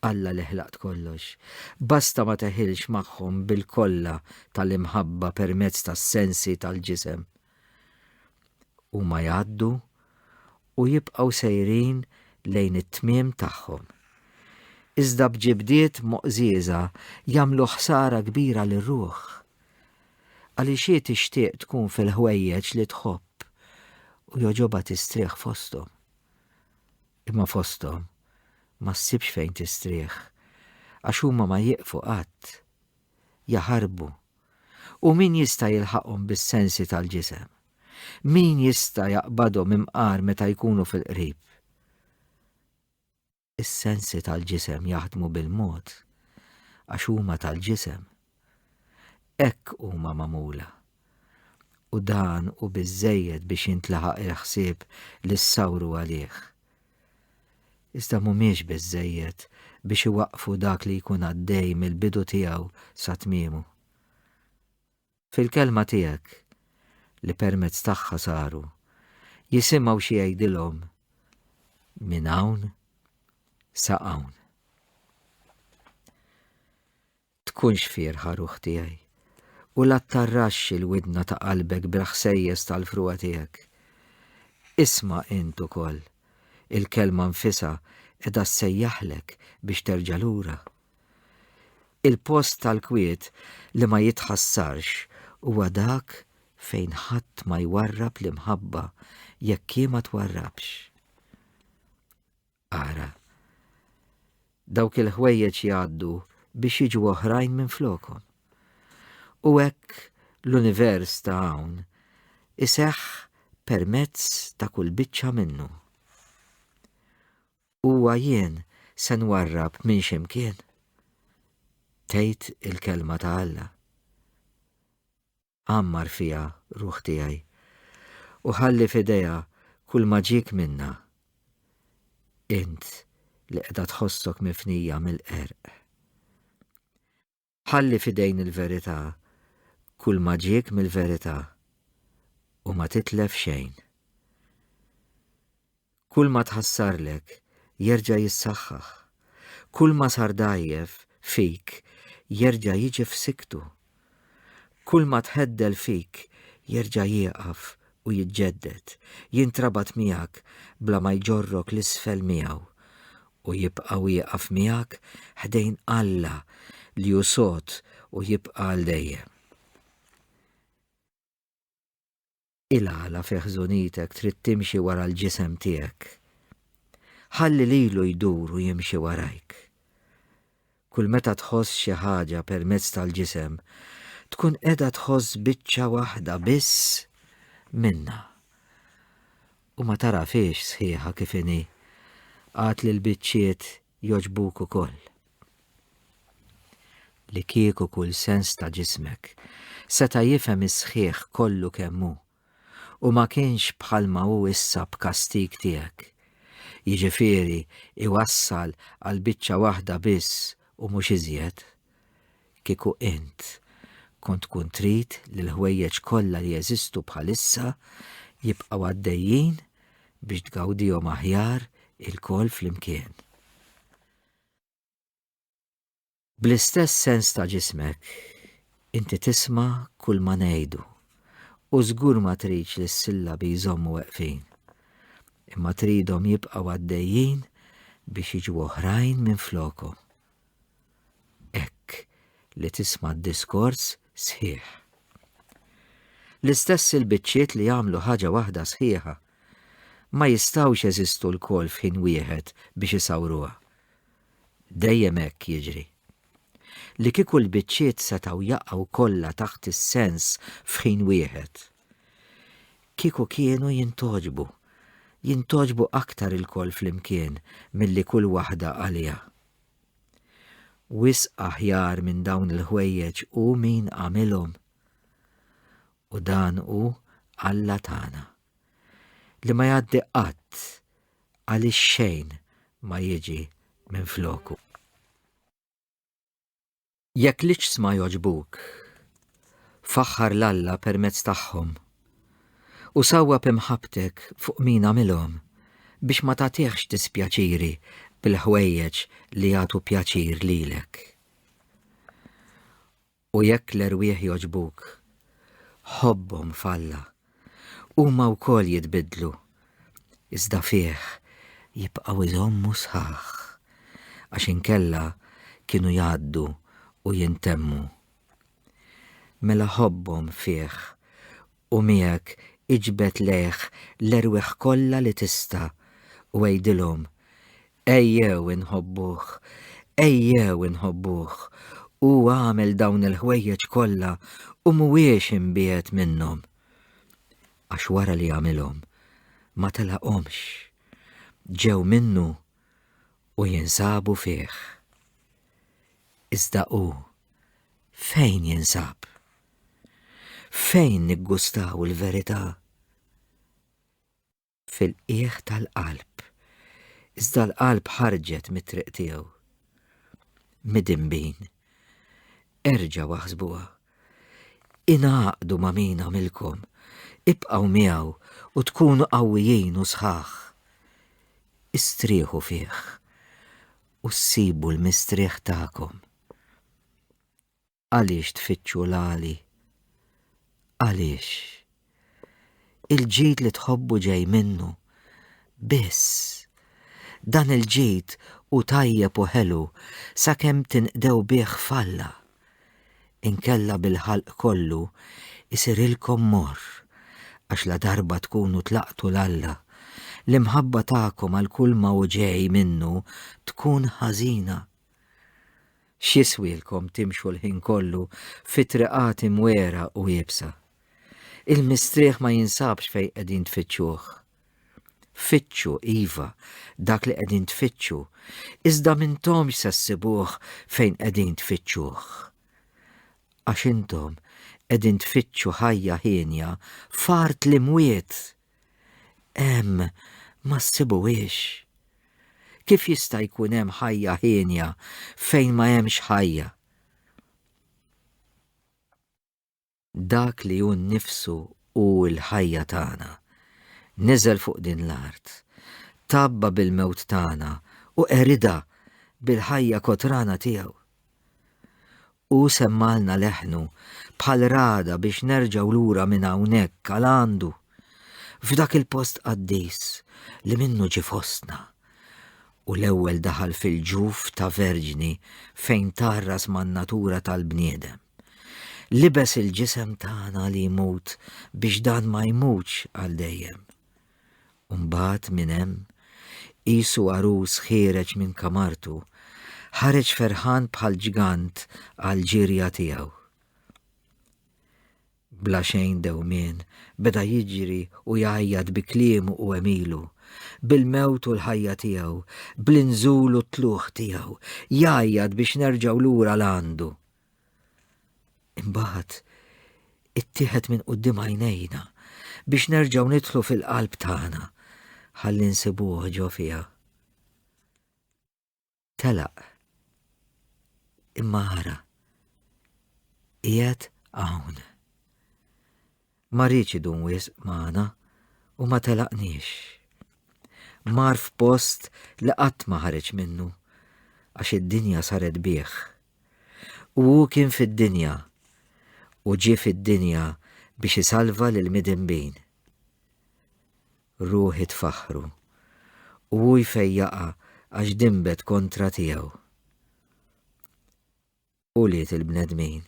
Alla li ħlaqt kollox, basta ma teħilx magħhom bil-kolla tal-imħabba permezz tas-sensi tal-ġisem. Huma jgħaddu u jibqgħu sejrin lejn it-tmiem tagħhom. Iżda b'ġibdiet moqżieża jagħmlu ħsara kbira lir-ruħ. Għaliex hi tixtieq tkun fil-ħwejjeġ li tħobb. U jogħġobha tistrieħ fosthom. Imma fosthom ma ssibx fejn tistrieħ, għax huma ma jieqfu qatt. Jaħarbu. U min jista' jilħaqhom bis-sensi tal-ġisem? Min jista' jaqbadhom imqar meta jkunu fil-qrib? Is-sensi tal-ġisem jaħdmu bil-mod, għax huma tal-ġisem. Hekk huma magħmula. U dan hu biżżejjed biex jintlaħaq il-ħsieb li ssawru għalih. Iżda mhumiex biżżejjed biex iwaqqfu dak li jkun għaddej mill-bidu tiegħu sa tmiemu. Fil-kelma tiegħek, li permezz tagħha saru, jisimgħu xi jgħidilhom minn hawn sa hawn. Tkunx fierħa ruħ tiegħi, u la ttarraxx il-widna ta' qalbek bil-ħsejjes tal-frugħa tiegħek. Isma' int ukoll, il-kelma nfisha qiegħda ssejjaħlek biex terġa' lura. Il-post tal-kwiet li ma jitħassarx huwa dak fejn ħadd ma jwarrab l-imħabba jekk hi ma twarrabx. Ara, dawk il-ħwejjeġ jgħaddu biex jiġu oħrajn minflokhom. U hekk l-univers ta' hawn iseħħ permezz ta' kull biċċa minnu. Huwa jien se nwarrab minn xi mkien? Tgħid il-kelma ta' Alla. Għammar fiha, ruħ tiegħi, u ħalli f'idejha kull ma ġiek minnha. Int li qiegħda tħossok mifnija mill-qerq. Ħalli f'idejn il-verità kull ma ġiek mill-verità u ma titlef xejn. Kull ma tħassarlek jerġa' jissaħħaħ. Kull ma sar dgħajjef fik jerġa' jiġi f'sikktu. Kull ma tħeddel fik jerġa' jieqaf u jiġġedded, jintrabat miegħek bla ma jġorrok 'l isfel miegħu u jibqa' wieqaf miegħek ħdejn Alla li hu sod u jibqa' għal dejjem. Il-għala fi ħżunitek trid timxi wara l-ġisem tiegħek. Ħalli lilu jdur u jimxi warajk. Kull meta tħoss xi ħaġa permezz tal-ġisem, tkun qiegħda tħoss biċċa waħda biss minnha. U ma tagħrafhiex sħiħa kif inhi, għad li l-biċċiet jogħġbuk ukoll. Li kieku kull sens ta' ġismek seta' jifhem is-sħiħ kollu kemm hu, u ma kienx bħalma hu issa b'kastig tiegħek, jiġifieri iwassal għal biċċa waħda biss u mhux iżjed, Kieku int kont tkun trid li l-ħwejjeġ kollha li jeżistu bħalissa jibqgħu għaddejjin biex tgawdihom aħjar ilkoll flimkien. Bl-istess sens ta' ġismek, inti tisma' kull ma ngħidu u żgur ma tridx li s-sillabi jżommu weqfin, imma tridhom jibqgħu għaddejjin biex jiġu oħrajn minflokhom. Hekk li tisma' d-diskors sħiħ. L-istess il-biċċiet li jagħmlu ħaġa waħda sħiħa ma jistgħux jeżistu lkoll f'ħin wieħed biex isawruha. Dejjem hekk jiġri. Li kieku l-biċċiet setgħu jaqgħu kollha taħt is-sens f'ħin wieħed. Kieku kienu jintgħoġbu, jintgħoġbu aktar ilkoll flimkien milli kull waħda għaliha. Wisq aħjar minn dawn il-ħwejjeġ hu min għamilhom. U dan hu Alla tagħna, li ma jgħaddi qatt għaliex xejn ma jiġi minn floku. Jekk l-iġsma jogħġbuk, faħħar 'l Alla permezz tagħhom, u sawwab imħabbtek fuq min għamilhom biex ma tagħtihx dispjaċiri bil-ħwejjeġ li jagħtu pjaċir lilek. U jekk l-erwieħ jogħġbuk, ħobbhom f'Alla. Huma wkoll jitbiddlu, iżda fih jibqgħu jżommu sħaħ, għax inkella kienu jgħaddu u jintemmu. Mela ħobbhom fih u miegħek Iġbed lejh l-erwieħ kollha li tista' u għidilhom, Ejjew inħobbuh, ejjew inħobbuh, hu għamel dawn il-ħwejjeġ kollha u mhuwiex imbiegħed minnhom. Għax wara li għamilhom, ma telaqhomx, ġew minnu u jinsabu fih. Iżda hu fejn jinsab? Fejn niggustaw il-verità? Fil-qiegħ tal-qalb. Iżda l-qalb ħarġet mit-triq tiegħu. Midinbin. Erġgħu aħsbuha. Ingħaqdu ma' min għamilkom. Ibqgħu miegħu u tkunu qawwijin u sħaħ. Istrieħu fih u ssibu l-mistrieħ tagħkom. Għaliex tfittxu l-għali? Għaliex? Il-ġid li tħobbu ġej minnu. Biss. Dan il-ġid hu tajjeb u ħelu sakemm tinqdew bih f'Alla. Inkella bil-ħalq kollu isirilkom morr, għax ladarba tkunu tlaqtu 'l Alla, l-imħabba tagħkom għal kulma hu ġej minnu tkun ħażina. X'jiswielkom timxu l-ħin kollu fi triqat imwiegħra u iebsa? Il-mistrieħ ma jinsabx fejn qegħdin tfittxuh. Fittxu, iva, dak li qegħdin tfittxu, iżda m'intomx se ssibuh fejn qegħdin tfittxuh. Għax intom qegħdin tfittxu ħajja hienja f'art l-imwiet. Hemm ma ssibuhiex. Kif jista' jkun hemm ħajja hienja fejn ma hemmx ħajja? Dak li hu nnifsu hu l-ħajja tagħna, niżel fuq din l-art, tgħabba bil-mewt tagħna u qeridha bil-ħajja kotrana tiegħu. Hu semmgħalna leħnu bħal ragħda biex nerġgħu lura minn hawnhekk għal għandu, f'dak il-post qaddis li minnu ġie fostna, u l-ewwel daħal fil-ġuf ta' verġni fejn tgħarras man-natura tal-bniedem. Libes il-ġisem tagħna li jmut biex dan ma jmutx għal dejjem. U mbagħad minn hemm, qisu għarus ħiereġ minn kamartu, ħareġ ferħan bħal ġgant għall-ġirja tiegħu. Bla xejn dewmien, beda jiġri u jgħajjat bi kliemu u għemilu, bil-mewt u l-ħajja tiegħu, bl-inżul u t-tlugħ tiegħu, jgħajjat biex nerġgħu lura 'l għandu. Imbagħad ittieħed minn quddiem għajnejna biex nerġgħu nidħlu fil-qalb tagħna ħalli nsibuh ġo fiha. Telaq. Imma ara, qiegħed hawn. Ma riedx idum wisq magħna u ma telaqniex. Mar f'post li qatt ma ħareġ minnu għax id-dinja saret bih. U hu kien fid-dinja u ġie fid-dinja biex isalva lill-midinbin. Ruħi tfaħħru u hu jfejjaqha għax dinbet kontra tiegħu. Ulied il-bnedmin,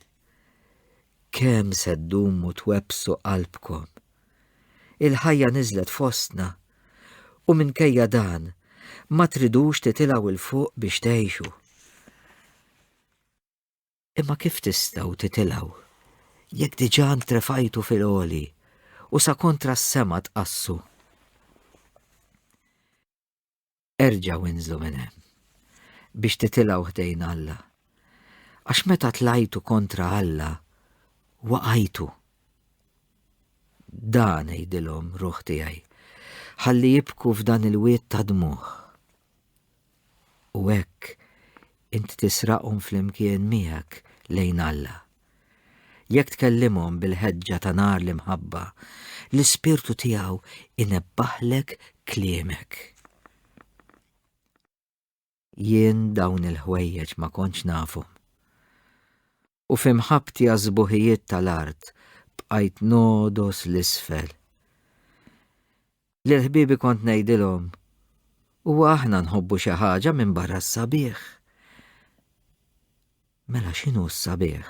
kemm se ddumu twebbsu qalbkom? Il-ħajja niżlet fostna, u minkejja dan, ma tridux titilgħu 'l fuq biex tgħixu. Imma kif tistgħu titilgħu, jekk diġà ntrefajtu fil-għoli u sa kontra s-sema tqassu? Erġgħu inżlu minn hemm biex titilgħu ħdejn Alla. Għax meta tlajtu kontra Alla, waqajtu. Dan għidilhom ruħ tiegħi, ħalli jibku f'dan il-wied ta' dmugħ. U hekk int tisraqhom flimkien miegħek lejn Alla. Jekk tkellimhom bil-ħeġġa ta' nar l-imħabba, l-Ispirtu tiegħu inebbaħlek kliemek. Jien dawn il-ħwejjeġ ma kontx nafhom. U fi mħabbti għaż-sbuħijiet tal-art bqajt nogħdos l-isfel. Lil ħbiebi kont ngħidilhom, Huwa aħna nħobbu xi ħaġa minbarra s-sabiħ? Mela x'inhu s-sabiħ?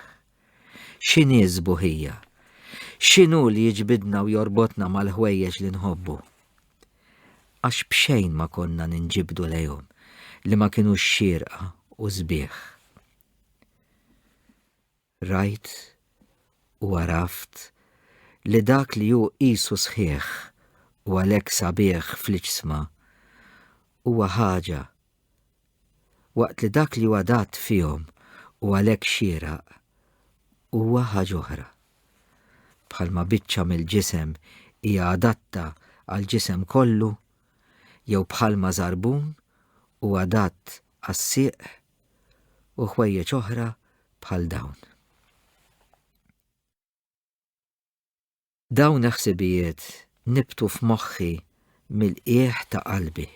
X'inhi s-sbuħija? X'inhu li jiġbidna u jorbotna mal-ħwejjeġ li nħobbu? Għax b'xejn ma konna ninġibdu lejhom li ma kinux xierqa u sbieħ. Rajt u għaraft li dak li hu qisu sħiħ u għalhekk sabiħ fl-iġsma huwa ħaġa waqt li dak li hu adatt fihom u għalhekk xieraq huwa ħaġa oħra. Bħalma biċċa mill-ġisem hija adatta għall-ġisem kollu, jew bħalma żarbun hu adatt għas-sieq u ħwejjeġ oħra bħal dawn. Dawn il-ħsibijiet nibtu f'moħħi mill-qiegħ ta' qalbi.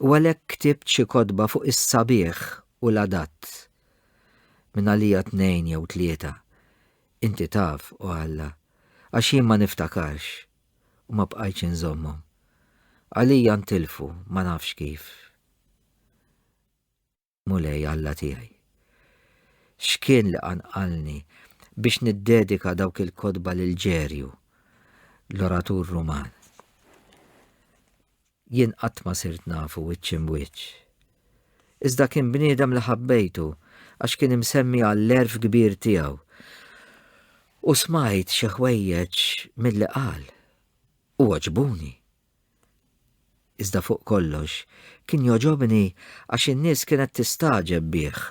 U għalhekk ktibt xi kotba fuq is-sabiħ u l-adatt. Mingħalija tnejn jew tlieta. Inti taf, o Alla, għax jien ma niftakarx u ma bqajtx inżommhom. Għalija ntilfu ma nafx kif. Mulej Alla tiegħi. X'kien li qanqalni biex niddedika dawk il-kotba lil Ġerju, l-oratur Ruman? Jien qatt ma sirt nafu wiċċ imbwiċċ. Iżda kien bniedem li ħabbejtu għax kien imsemmi għall-għerf kbir tiegħu. U smajt xi ħwejjeġ milli qal u għoġbuni. Iżda fuq kollox, kien jogħġobni għax in-nies kienet tistagħġeb bih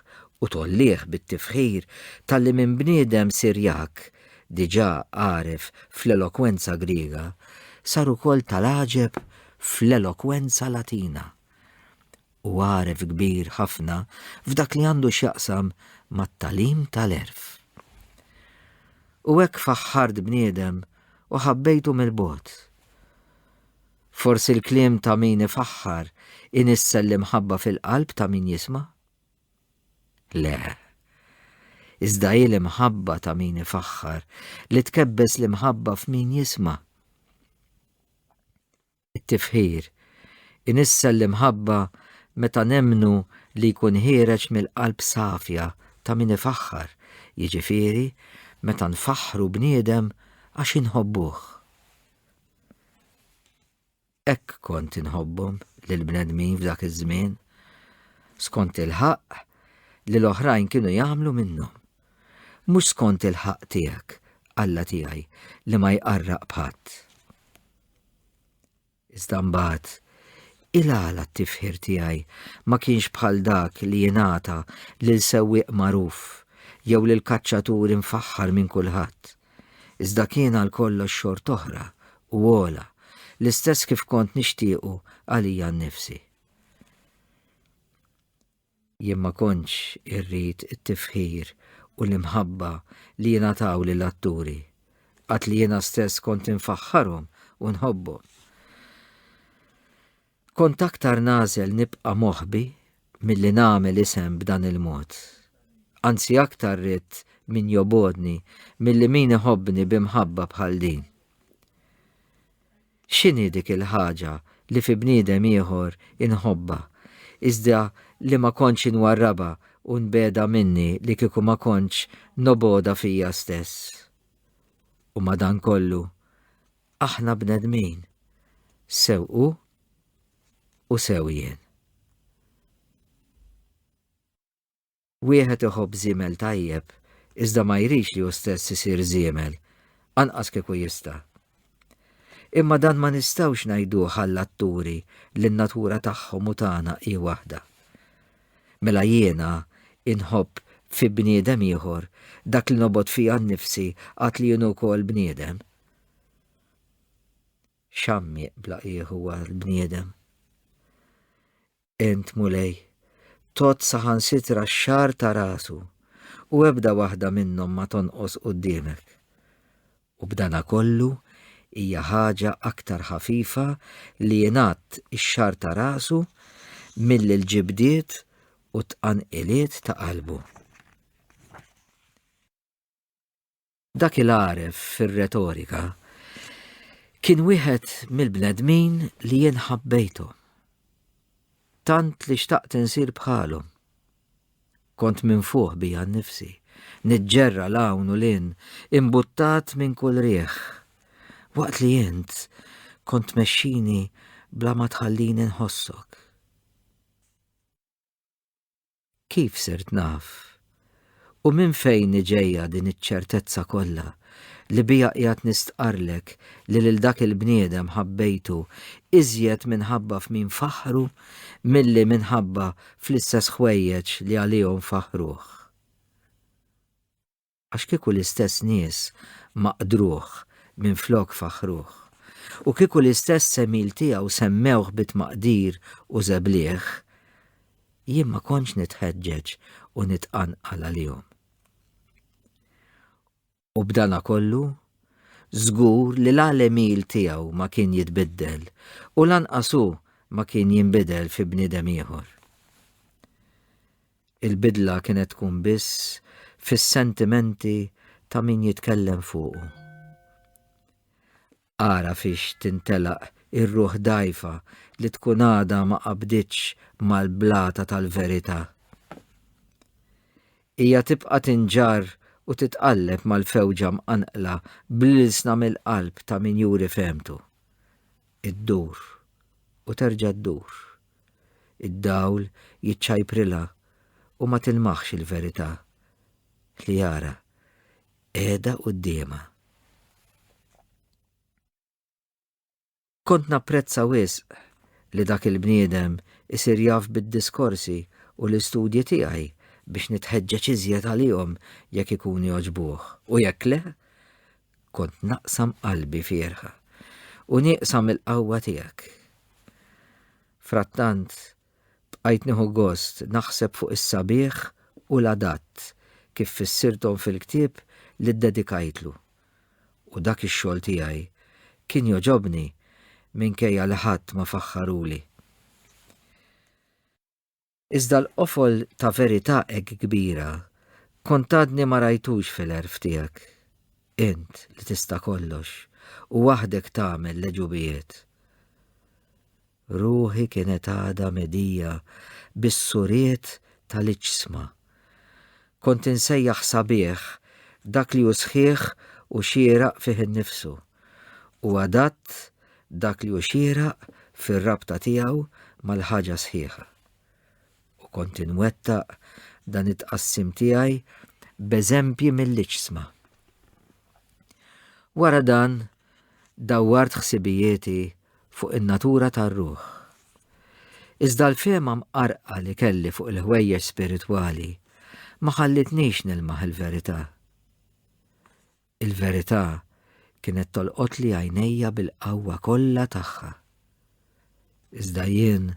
u tgħollih bit-tifħir talli minn bniedem Sirjak, diġà għaref fl-elokwenza Griega, sar ukoll tal-għaġeb fl-elokwenza Latina u għaref kbir ħafna f'dak li għandu x'jaqsam mat-tagħlim tal-għerf. U hekk faħħart bniedem u ħabbejtu mill-bogħod. Forsi l-kliem ta' min ifaħħar inissel l-imħabba fil-qalb ta' min jisma'? Le. Iżda hi l-imħabba ta' min ifaħħar li tkebbes l-imħabba f'min jisma'. It-tifħir inissel l-imħabba meta nemmnu li jkun ħiereġ mill-qalb safja ta' min ifaħħar, jiġifieri meta nfaħħru bniedem għax inħobbuh. Hekk kont inħobbhom lill-bnedmin f'dak iż-żmien, skont il-ħaqq li l-oħrajn kienu jagħmlu minnhom. Mhux skont il-ħaqq tiegħek, Alla tiegħi, li ma jqarraq b'ħadd. Iżda mbagħad, il-għala t-tifħir tiegħi ma kienx bħal dak li jingħata lil sewwieq magħruf jew lil kaċċatur imfaħħar minn kulħadd, iżda kien għal kollox xort'oħra u ogħla, l-istess kif kont nixtiequ għalija nnifsi. Jien ma kontx irrid it-tifħir u l-imħabba li jingħataw lill-atturi, għad li jiena stess kont infaħħarhom u nħobbhom. Kont aktar nagħżel nibqa' moħbi milli nagħmel isem b'dan il-mod. Anzi aktar ridt min jobgħodni milli min iħobbni b'imħabba bħal din. X'inhi dik il-ħaġa li fi bniedem ieħor inħobbha, iżda li ma kontx inwarrabha u nbegħdha minni li kieku ma kontx nobgħodha fija stess? U madankollu, aħna bnedmin, sew hu u sew jien. Wieħed iħobb żiemel tajjeb, iżda ma jridx li hu stess isir żiemel, anqas kieku jista'. Imma dan ma nistgħux ngħiduh għall-atturi li n-natura tagħhom u tagħna hi waħda. Mela jiena inħobb fi bniedem ieħor dak li nobgħod fija nnifsi għad li jien ukoll bniedem. X'għammieq bla qiegħ huwa l-bniedem. Int, Mulej, tgħodd saħansitra x-xagħar ta' rasu, u ebda waħda minnhom ma tonqos quddiemek. U b'danakollu hija ħaġa aktar ħafifa li jingħadd ix-xagħar ta' rasu milli l-ġibdiet u t-tqanqiliet ta' qalbu. Dak il-għaref fir-retorika kien wieħed mill-bnedmin li jien ħabbejthom. Tant li xtaqt insir bħalhom. Kont minfuħ bija nnifsi. Niġġerra 'l hawn u 'l hinn, imbuttat minn kull riħ. Waqt li int kont tmexxini bla ma tħallini nħossok. Kif sirt naf? U minn fejn ġejja din iċ-ċertezza kollha li biha qiegħed nistqarrlek li lil dak il-bniedem ħabbejtu iżjed minħabba f'min faħħru milli minħabba fl-istess ħwejjeġ li għalihom faħħruh? Għax kieku l-istess nies maqdruh minflok faħħruh, u kieku l-istess għemil tiegħu semmewh bi tmaqdir u żebliħ, jien ma kontx nitħeġġeġ u nitqanqal għalihom. U b'dana kollu, żgur li la l-għemil tiegħu ma kien jitbiddel u lanqas hu ma kien jinbidel fi bniedem ieħor. Il-bidla kienet tkun biss fis-sentimenti ta' min jitkellem fuqu. Ara fiex tintelaq ir-ruħ dgħajfa li tkun għadha ma qabditx mal-blata tal-verità. Hija tibqa' tinġarr u titqalleb mal-fewġa mqanqla bl-ilsna mill-qalb ta' min juri fehmtu. Iddur u terġa' ddur. Id-dawl jiċċajprilha u ma tilmaħx il-verità li ara qiegħda quddiemha. Kont napprezza wisq li dak il-bniedem isir jaf bid-diskorsi u l-istudji tiegħi biex nitħeġġeġ iżjed għalihom jekk ikunu jogħġbuh u jekk le, kont naqsam qalbi fierħa u nieqsa mill-qawwa tiegħek. Frattant, bqajt nieħu gost naħseb fuq is-sabiħ u l-adatt kif fissirthom fil-ktieb li ddedikajtlu. U dak ix-xogħol tiegħi kien jogħġobni minkejja li ħadd ma faħħaruli. Iżda l-qofol ta' verità hekk kbira kont għadni ma rajtux fil-għerf tiegħek, int li tista' kollox u waħdek tagħmel l-għeġubijiet. Ruħi kienet għadha medija bis-suriet tal-iġsma. Kont insejjaħ sabiħ dak li hu sħiħ u xieraq fih innifsu, u adatt dak li hu xieraq fir-rabta tiegħu mal-ħaġa sħiħa. U kont inwettaq dan it-tqassim tiegħi b'eżempji mill-iġsma. Wara dan, dawwart ħsibijieti fuq in-natura tar-ruħ. Iżda l-fehma mqarrqa li kelli fuq il-ħwejjeġ spiritwali ma ħallitnix nilmaħ il-verità. Il-verità kienet tolqotli għajnejja bil-qawwa kollha tagħha. Iżda jien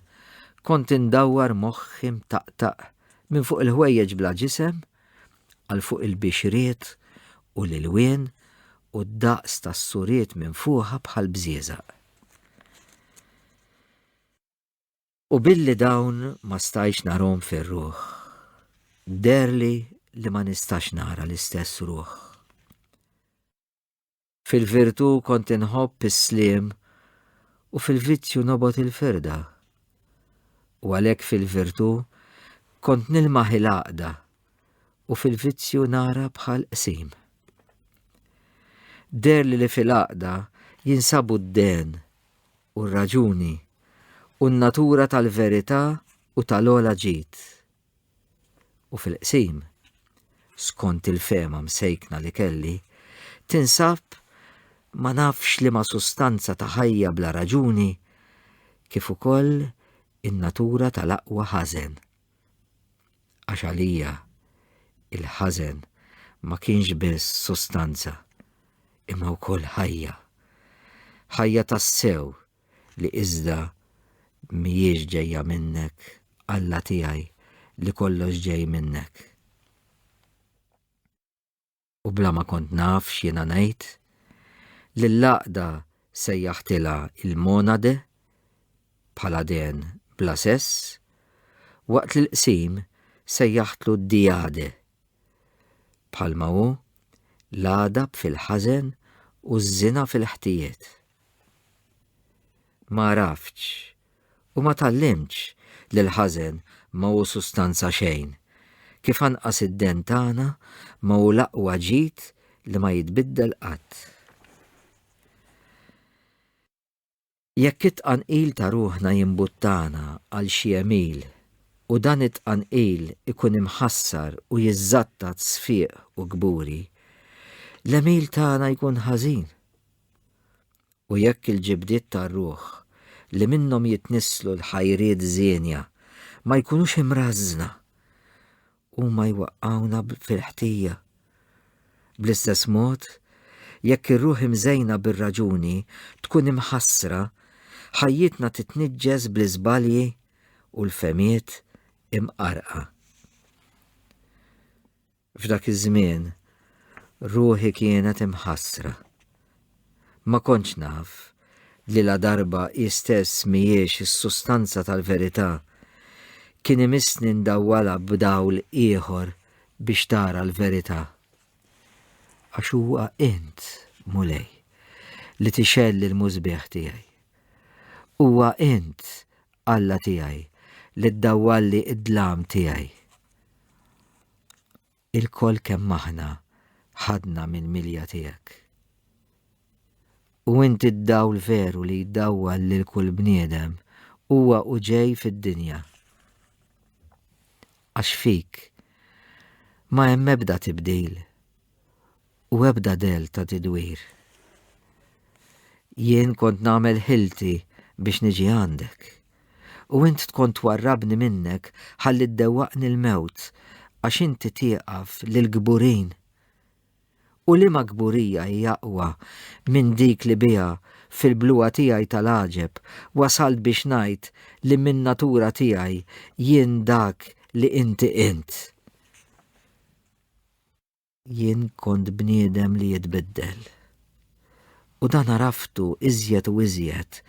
kont indawwar moħħi mtaqtaq minn fuq il-ħwejjeġ bla ġisem għal fuq il-bixriet u l-ilwien u d-daqs tas-suriet minfuħa bħal bżieżaq. U billi dawn ma stajtx narhom fir-ruħ, deherli li ma nistax nara l-istess ruħ. Fil-virtù kont inħobb is-sliem u fil-vizzju nobgħod il-firda. U għalhekk fil-virtù kont nilmaħ il-għaqda u fil-vizzju nara bħal qsim. Deherli li fil-għaqda jinsabu d-dehen u r-raġuni u n-natura tal-verità u tal-ogħla ġid. U fil-qsim, skont il-fehma msejkna li kelli, tinsab ma nafx liema sustanza ta' ħajja bla raġuni kif ukoll in-natura tal-aqwa ħażen. Għax għalija il-ħażen ma kienx biss sustanza, imma wkoll ħajja. Ħajja tassew li iżda mhijiex ġejja minnek, Alla tiegħi, li kollox ġej minnek. U bla ma kont naf x'jiena ngħid, lill-għaqda sejjaħtilha il-monade, bħala dehen bla sess, waqt li l-qsim sejjaħtlu d-diade, bħalma hu l-għadab fil-ħażen u ż-żina fil-ħtijiet. Ma għaraftx u ma tgħallimtx li l-ħażen ma hu sustanza xejn, Kif anqas id-den tagħna ma hu l-aqwa ġid li ma jitbiddel qatt. Jekk it-tqanqil ta' ruħna jimbuttana għal xi għemil u dan it-tqanqil ikun imħassar u jiżżattat sfiq u kburi, l-għemil tagħna jkun ħażin. U jekk il-ġibdiet tar-ruħ li minnhom jitnisslu l-ħajriet żienja ma jkunux imrażżna, huma jwaqqgħuna fil-ħtija. Bl-istess mod, jekk ir-ruħ imżejna bir-raġuni tkun imħassra, ħajjitna titniġġes bl-iżbalji u l-fehmiet imqarrqa. F'dak iż-żmien, ruħi kienet imħassra. Ma kontx naf li ladarba hi stess mhijiex is-sustanza tal-verità, kien imissni ndawwalha b'dawl ieħor biex tara l-verità. Għax huwa int, Mulej, li tixgħel il-musbieħ tiegħi. Huwa int, Alla tiegħi, li ddawwalli d-dlam tiegħi. Ilkoll kemm aħna ħadna mill-milja tiegħek. U inti d-dawl veru li jdawwal lil kull bniedem huwa u ġej fid-dinja. Għax fik ma hemm ebda tibdil u ebda dell ta' tidwir. Jien kont nagħmel ħilti biex niġi għandek, u int tkont twarrabni minnek ħalli ddewwaqni l-mewt għax inti tieqaf lill-kburin. U liema kburija hi aqwa minn dik li biha fil-bluha tiegħi tal-għaġeb wasalt biex ngħid li min-natura tiegħi jien dak li inti int? Jien kont bniedem li jitbiddel. U dan għaraftu iżjed u iżjed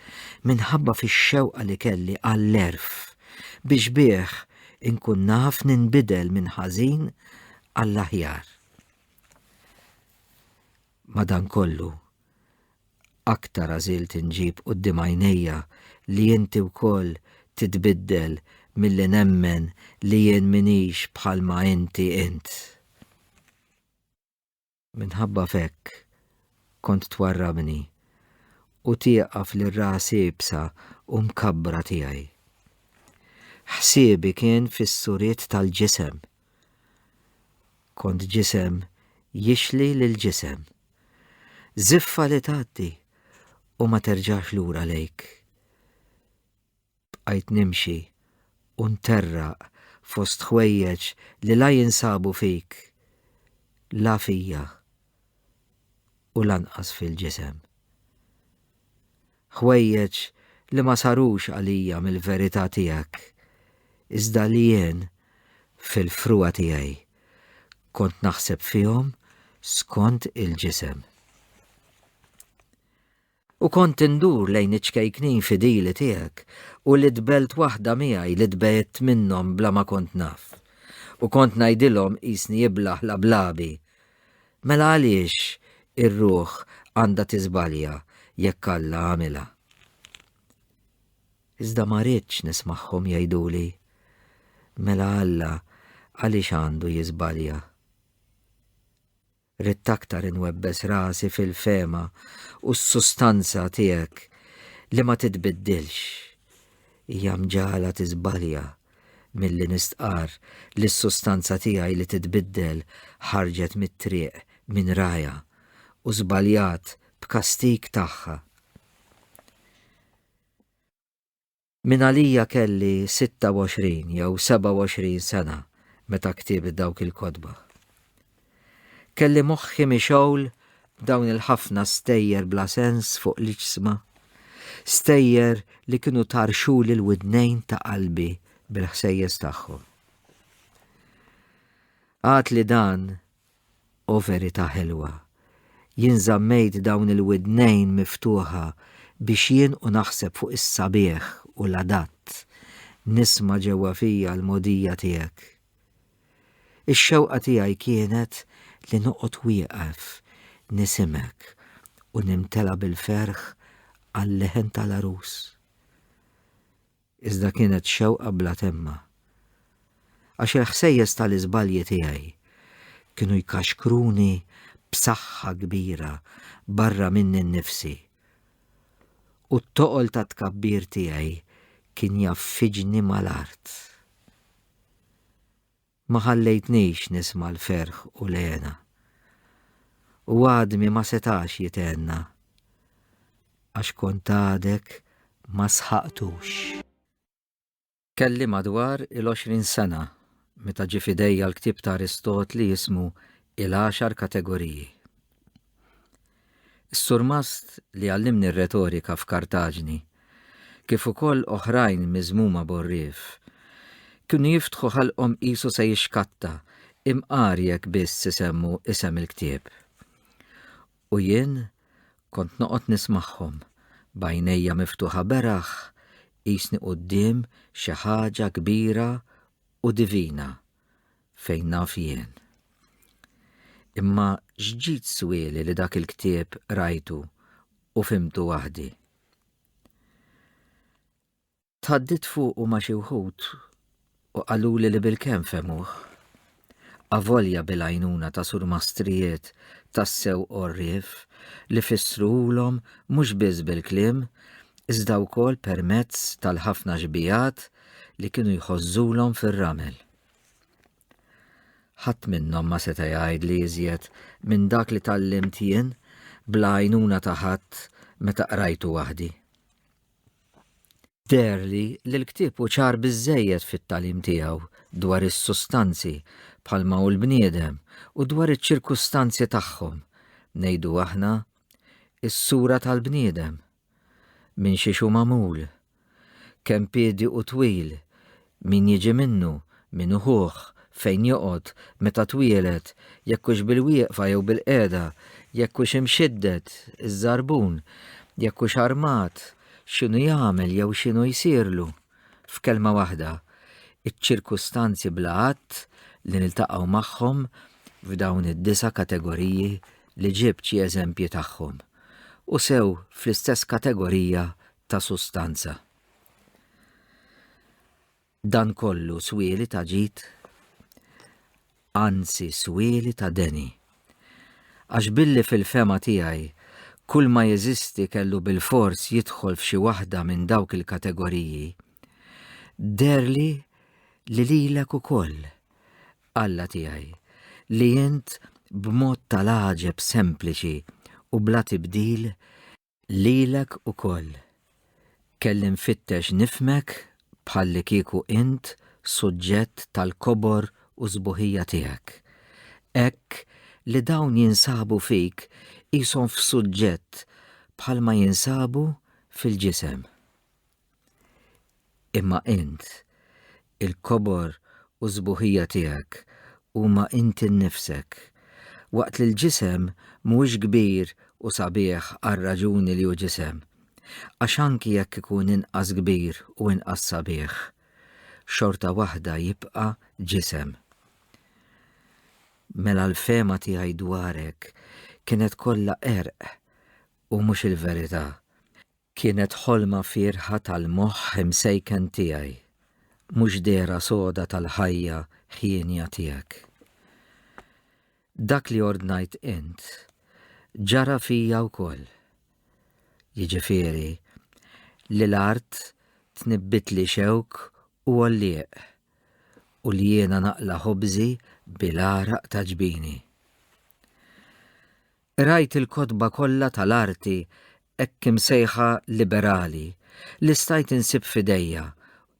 minħabba fix-xewqa li kelli għall-għerf biex bih inkun naf ninbidel minn ħażin għall-aħjar. Madankollu, aktar għażilt inġib quddiem għajnejja li inti wkoll titbiddel milli nemmen li jien m'iniex bħalma inti int. Minħabba f'hekk kont twarrabni u tieqaf lir-ras iebsa u mkabbra tiegħi. Ħsiebi kien fis-suriet tal-ġisem. Kont ġisem jixli lill-ġisem. Żiffa li tgħaddi u ma terġax lura lejk. Bqajt nimxi u nterraq fost ħwejjeġ li la jinsabu fik, la fija u lanqas fil-ġisem. Ħwejjeġ li ma sarux għalija mill-verità tiegħek, iżda li jien fil-frugħa tiegħi kont naħseb fihom skont il-ġisem. U kont indur lejn iċ-ċkejknin fidili tiegħek u li tbelt waħda miegħi li tbegħedt minnhom bla ma kont naf. U kont ngħidilhom qisni iblah lablabi. Mela għaliex ir-ruħ għandha tiżbalja jekk Alla għamilha? Iżda ma ridtx nismagħhom jgħiduli, Mela Alla għaliex għandu jiżbalja? Ridt aktar inwebbes rasi fil-fehma u s-sustanza tiegħek li ma titbiddilx. Hija mġagħla tiżbalja milli nistqarr li s-sustanza tiegħi li titbiddel ħarġet mit-triq minn rajha u żbaljat b'kastig tagħha. Min għalija kelli 26 jew 27 sena meta ktibt dawk il-kotba. Kelli moħħi mixgħul b'dawn il-ħafna stejjer bla sens fuq l-iġsma, stejjer li kienu tarxuli l-widnejn ta' qalbi bil-ħsejjes tagħhom. Għad li dan O verità ħelwa, jien żammejt dawn il-widnejn miftuħa biex jien u naħseb fuq is-sabiħ u l-adatt, nisma' ġewwa fija l-mogħdija tiegħek. Ix-xewqa tiegħi kienet li noqgħod wieqaf nisimgħek u nimtela bil-ferħ għal-leħen tal-għarus. Iżda kienet xewqa bla temma. Għax il-ħsejjes tal-iżbalji tiegħi kienu jkaxkruni b'saħħa kbira barra minni nnifsi, u t-toqol tat-tkabbir tiegħi kien jgħaffiġni mal-art. Ma ħallejtnix nisma' l-ferħ u l-hena, u għadmi ma setax jithenna, għax kont għadek ma sħaqtux. Kelli madwar il-20 sena meta ġie f'idejja l-ktieb ta' Aristotli jismu Il-Għaxar Kategoriji. Is-surmast li għallimni r-retorika f'Kartaġni, kif ukoll oħrajn miżmuma b'għorrief, kienu jiftħu ħalqhom qisu se jixkatta imqar jekk biss isemmu isem il-ktieb. U jien kont noqgħod nismagħhom b'għajnejja miftuħa beraħ qisni quddiem xi ħaġa kbira u divina fejn naf jien. Imma x'ġid swieli li dak il-ktieb qrajtu u fhimtu waħdi? Tħaddidt fuqu ma' xi wħud u qaluli li bilkemm fehmuh. Avolja bil-għajnuna ta' surmastrijiet tassew għorrief li fissruhulhom mhux biss bil-kliem iżda wkoll permezz tal-ħafna xbigħat li kienu jħożżulhom fir-ramel. Ħadd minnhom ma seta' jgħidli iżjed minn dak li tgħallimt jien bla għajnuna ta' ħadd meta qrajtu waħdi. Deherli li l-ktieb hu ċar biżżejjed fit-tagħlim tiegħu dwar is-sustanzi bħalma hu l-bniedem u dwar iċ-ċirkustanzi tagħhom, ngħidu aħna, is-sura tal-bniedem, minn xiex hu magħmul, kemm piedi hu twil, min jiġi minnu, min hu ħuh, fejn joqgħod, meta twieled, jekk hux bil-wieqfa jew bilqiegħda, jekk hux imxidded, iż-żarbun, jekk hux armat, x'inhu jagħmel jew x'inhu jsirlu. F'kelma waħda, iċ-ċirkustanzi bla għadd li niltaqgħu magħhom f'dawn id-disa' kategoriji li ġibt xi eżempji tagħhom, u sew fl-istess kategorija ta' sustanza. Dan kollu swieli ta' ġid? Anzi swieli ta' deni. Għax billi fil-fehma tiegħi kull ma jeżisti kellu bilfors jidħol f'xi waħda minn dawk il-kategoriji, deherli li lilek ukoll, Alla tiegħi, li int b'mod tal-għaġeb sempliċi u bla tibdil Lilek ukoll. Kelli nfittex nifhmek bħallikieku int suġġett tal-kobor u s-sbuħija tiegħek, hekk li dawn jinsabu fik qishom f'suġġett bħalma jinsabu fil-ġisem. Imma int, il-kobor u s-sbuħija tiegħek huma inti nnifsek, waqt li l-ġisem mhuwiex kbir u sabiħ għar-raġuni li hu ġisem, għax anki jekk ikun inqas kbir u inqas sabiħ, xorta waħda jibqa' ġisem. Mela l-fehma tiegħi dwarek kienet kollha qerq u mhux il-verità. Kienet ħolma fierħa tal-moħħ imsejken tiegħi, mhux dehra soda tal-ħajja ħienja tiegħek. Dak li ordnajt int, ġara fija wkoll. Jiġifieri, li l-art tnibbitli xewk u għollieq, u li jiena naqla' ħobżi bil-għaraq ta' ġbini. Qrajt il-kotba kollha tal-arti hekk imsejħa liberali li stajt insib f'idejja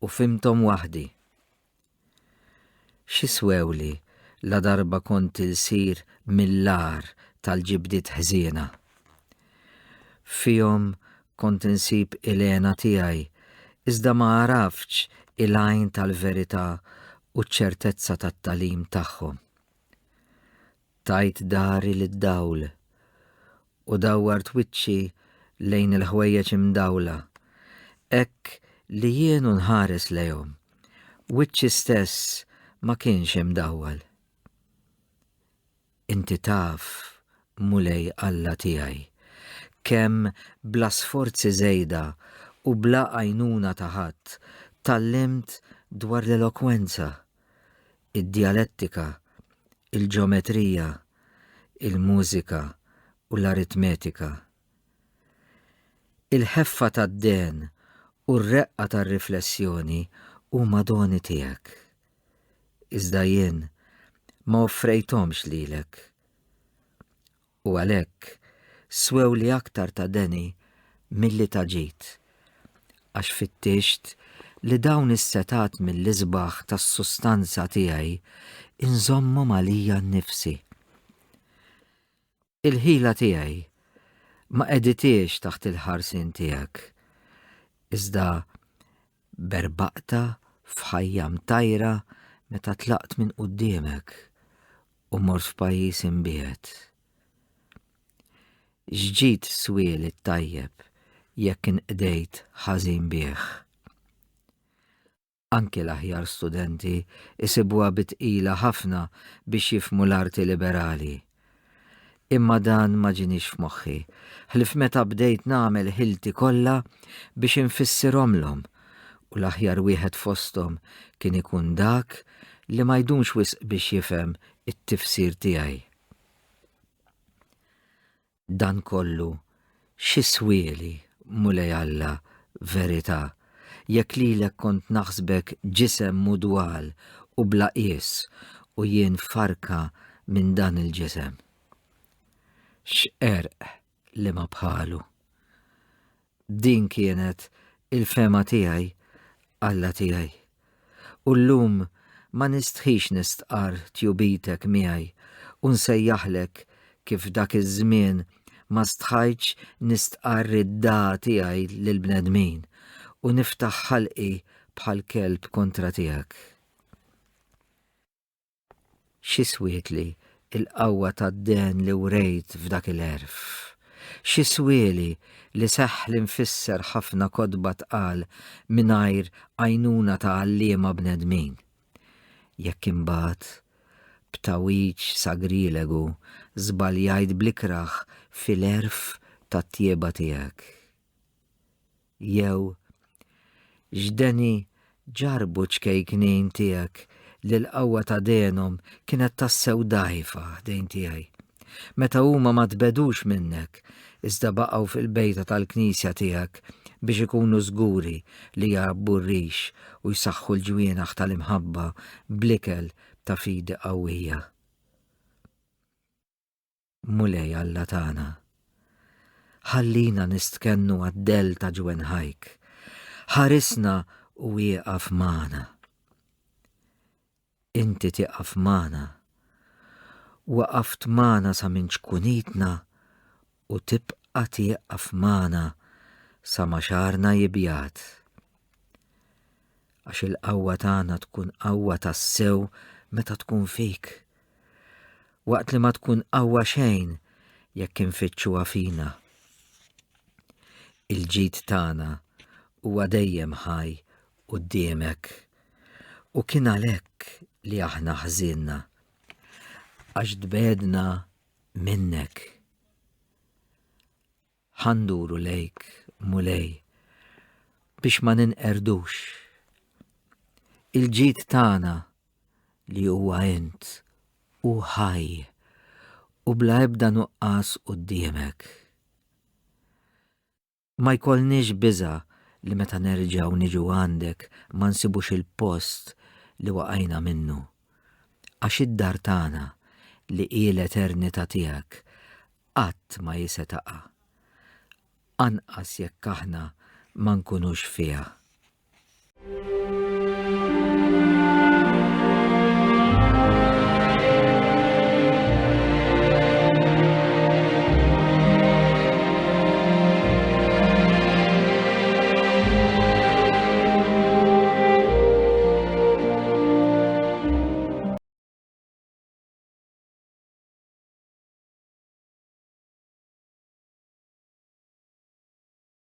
u fhimthom waħdi. Xi swewli ladarba kont ilsir mill-agħar tal-ġibdiet ħżiena? Fihom kont insib il-hena tiegħi iżda ma għaraftx il-għajn tal-verità u ċ-ċertezza tat-tagħlim tagħhom. Tajt dari lid-dawl u dawwart wiċċi lejn il-ħwejjeġ imdawla, hekk li jien u nħares lejhom, wiċċi stess ma kienx imdawwal. Inti taf, Mulej Alla tiegħi, kemm bla sforzi żejda u bla għajnuna ta' ħadd tgħallimt dwar l-elokwenza. Id-djalettika, il-ġeometrija, il-mużika u l-aritmetika. Il-ħeffa tad-dehen u r-reqqa tar-riflessjoni huma doni tiegħek. Iżda jien ma offrejthomx lilek. U għalhekk swewli aktar ta' deni milli ta' ġid, għax fittixt li dawn is-setgħat mill-isbaħ tas-sustanza tiegħi inżommhom għalija nnifsi. Il-ħila tiegħi ma qegħdithiex taħt il-ħarsien tiegħek, iżda berbaqtha f'ħajja mtajra meta tlaqt minn quddiemek u mort f'pajjiż imbiegħed. X'ġid swieli t-tajjeb jekk inqdejt ħażin bih? Anki l-aħjar studenti jsibuha bi tqila ħafna biex jifhmu l-arti liberali. Imma dan ma ġienix f'moħħi, ħlief meta bdejt nagħmel ħilti kollha biex infissirhomlhom u l-aħjar wieħed fosthom kien ikun dak li ma jdumx wisq biex jifhem it-tifsir tiegħi. Dan kollu x'iswieli, Mulej Alla, verità, jekk lilek kont naħsbek ġisem mudwal u bla qies u jien farka minn dan il-ġisem? X'qerq li ma bħalu! Din kienet il-fehma tiegħi, Alla tiegħi. U llum ma nistħix nistqarr tjubitek miegħi u nsejjaħlek kif dak iż-żmien ma stħajtx nistqarr id-dagħa tiegħi lill-bnedmin u niftaħ ħalqi bħal kelb kontra tiegħek. Xi swietli l-qawwa tad-dehen li wrejt f'dak il-għerf? Xi swieli li seħħli nfisser ħafna kotba tqal mingħajr għajnuna ta' għalliema bnedmin? Jekk imbagħad, b'tagħwiġ sagrilegu, żbaljajt bl-ikrah fil-għerf tat-tjieba tiegħek. Jew, x'deni ġarrbu ċ-ċkejknin tiegħek li l-qawwa ta' dehenhom kienet tassew dgħajfa ħdejn tiegħi, meta huma ma tbegħdux minnek, iżda baqgħu fil-bejta tal-knisja tiegħek biex ikunu żguri li jgħabbu r-rix u jsaħħu l-ġwienaħ tal-imħabba bl-ikel ta' fidi qawwija. Mulej Alla tagħna, ħallina nistkennu għad-dell ta' ġwenħajk, ħarisna u ieqaf magħna. Inti tieqaf magħna, waqaft magħna sa minn ċkunitna u tibqa' tieqaf magħna sa ma xagħarna jibjad. Għax il-qawwa tagħna tkun qawwa tassew meta tkun fik. Waqt li ma tkun qawwa xejn jekk infittxuha fina. Il-ġid tagħna huwa dejjem ħaj quddiemek u kien għalhekk li aħna ħżinna għax tbegħdna minnek. Ħa nduru lejk, Mulej, biex ma ninqerdux. Il-ġid tagħna li huwa int hu ħaj u bla ebda nuqqas quddiemek. Ma jkollniex biża' li meta nerġgħu niġu għandek ma nsibux il-post li waqajna minnu. Għax id-dar tagħna li hi l-eternità tiegħek qatt ma hi se taqa'. Anqas jekk aħna ma nkunux fiha.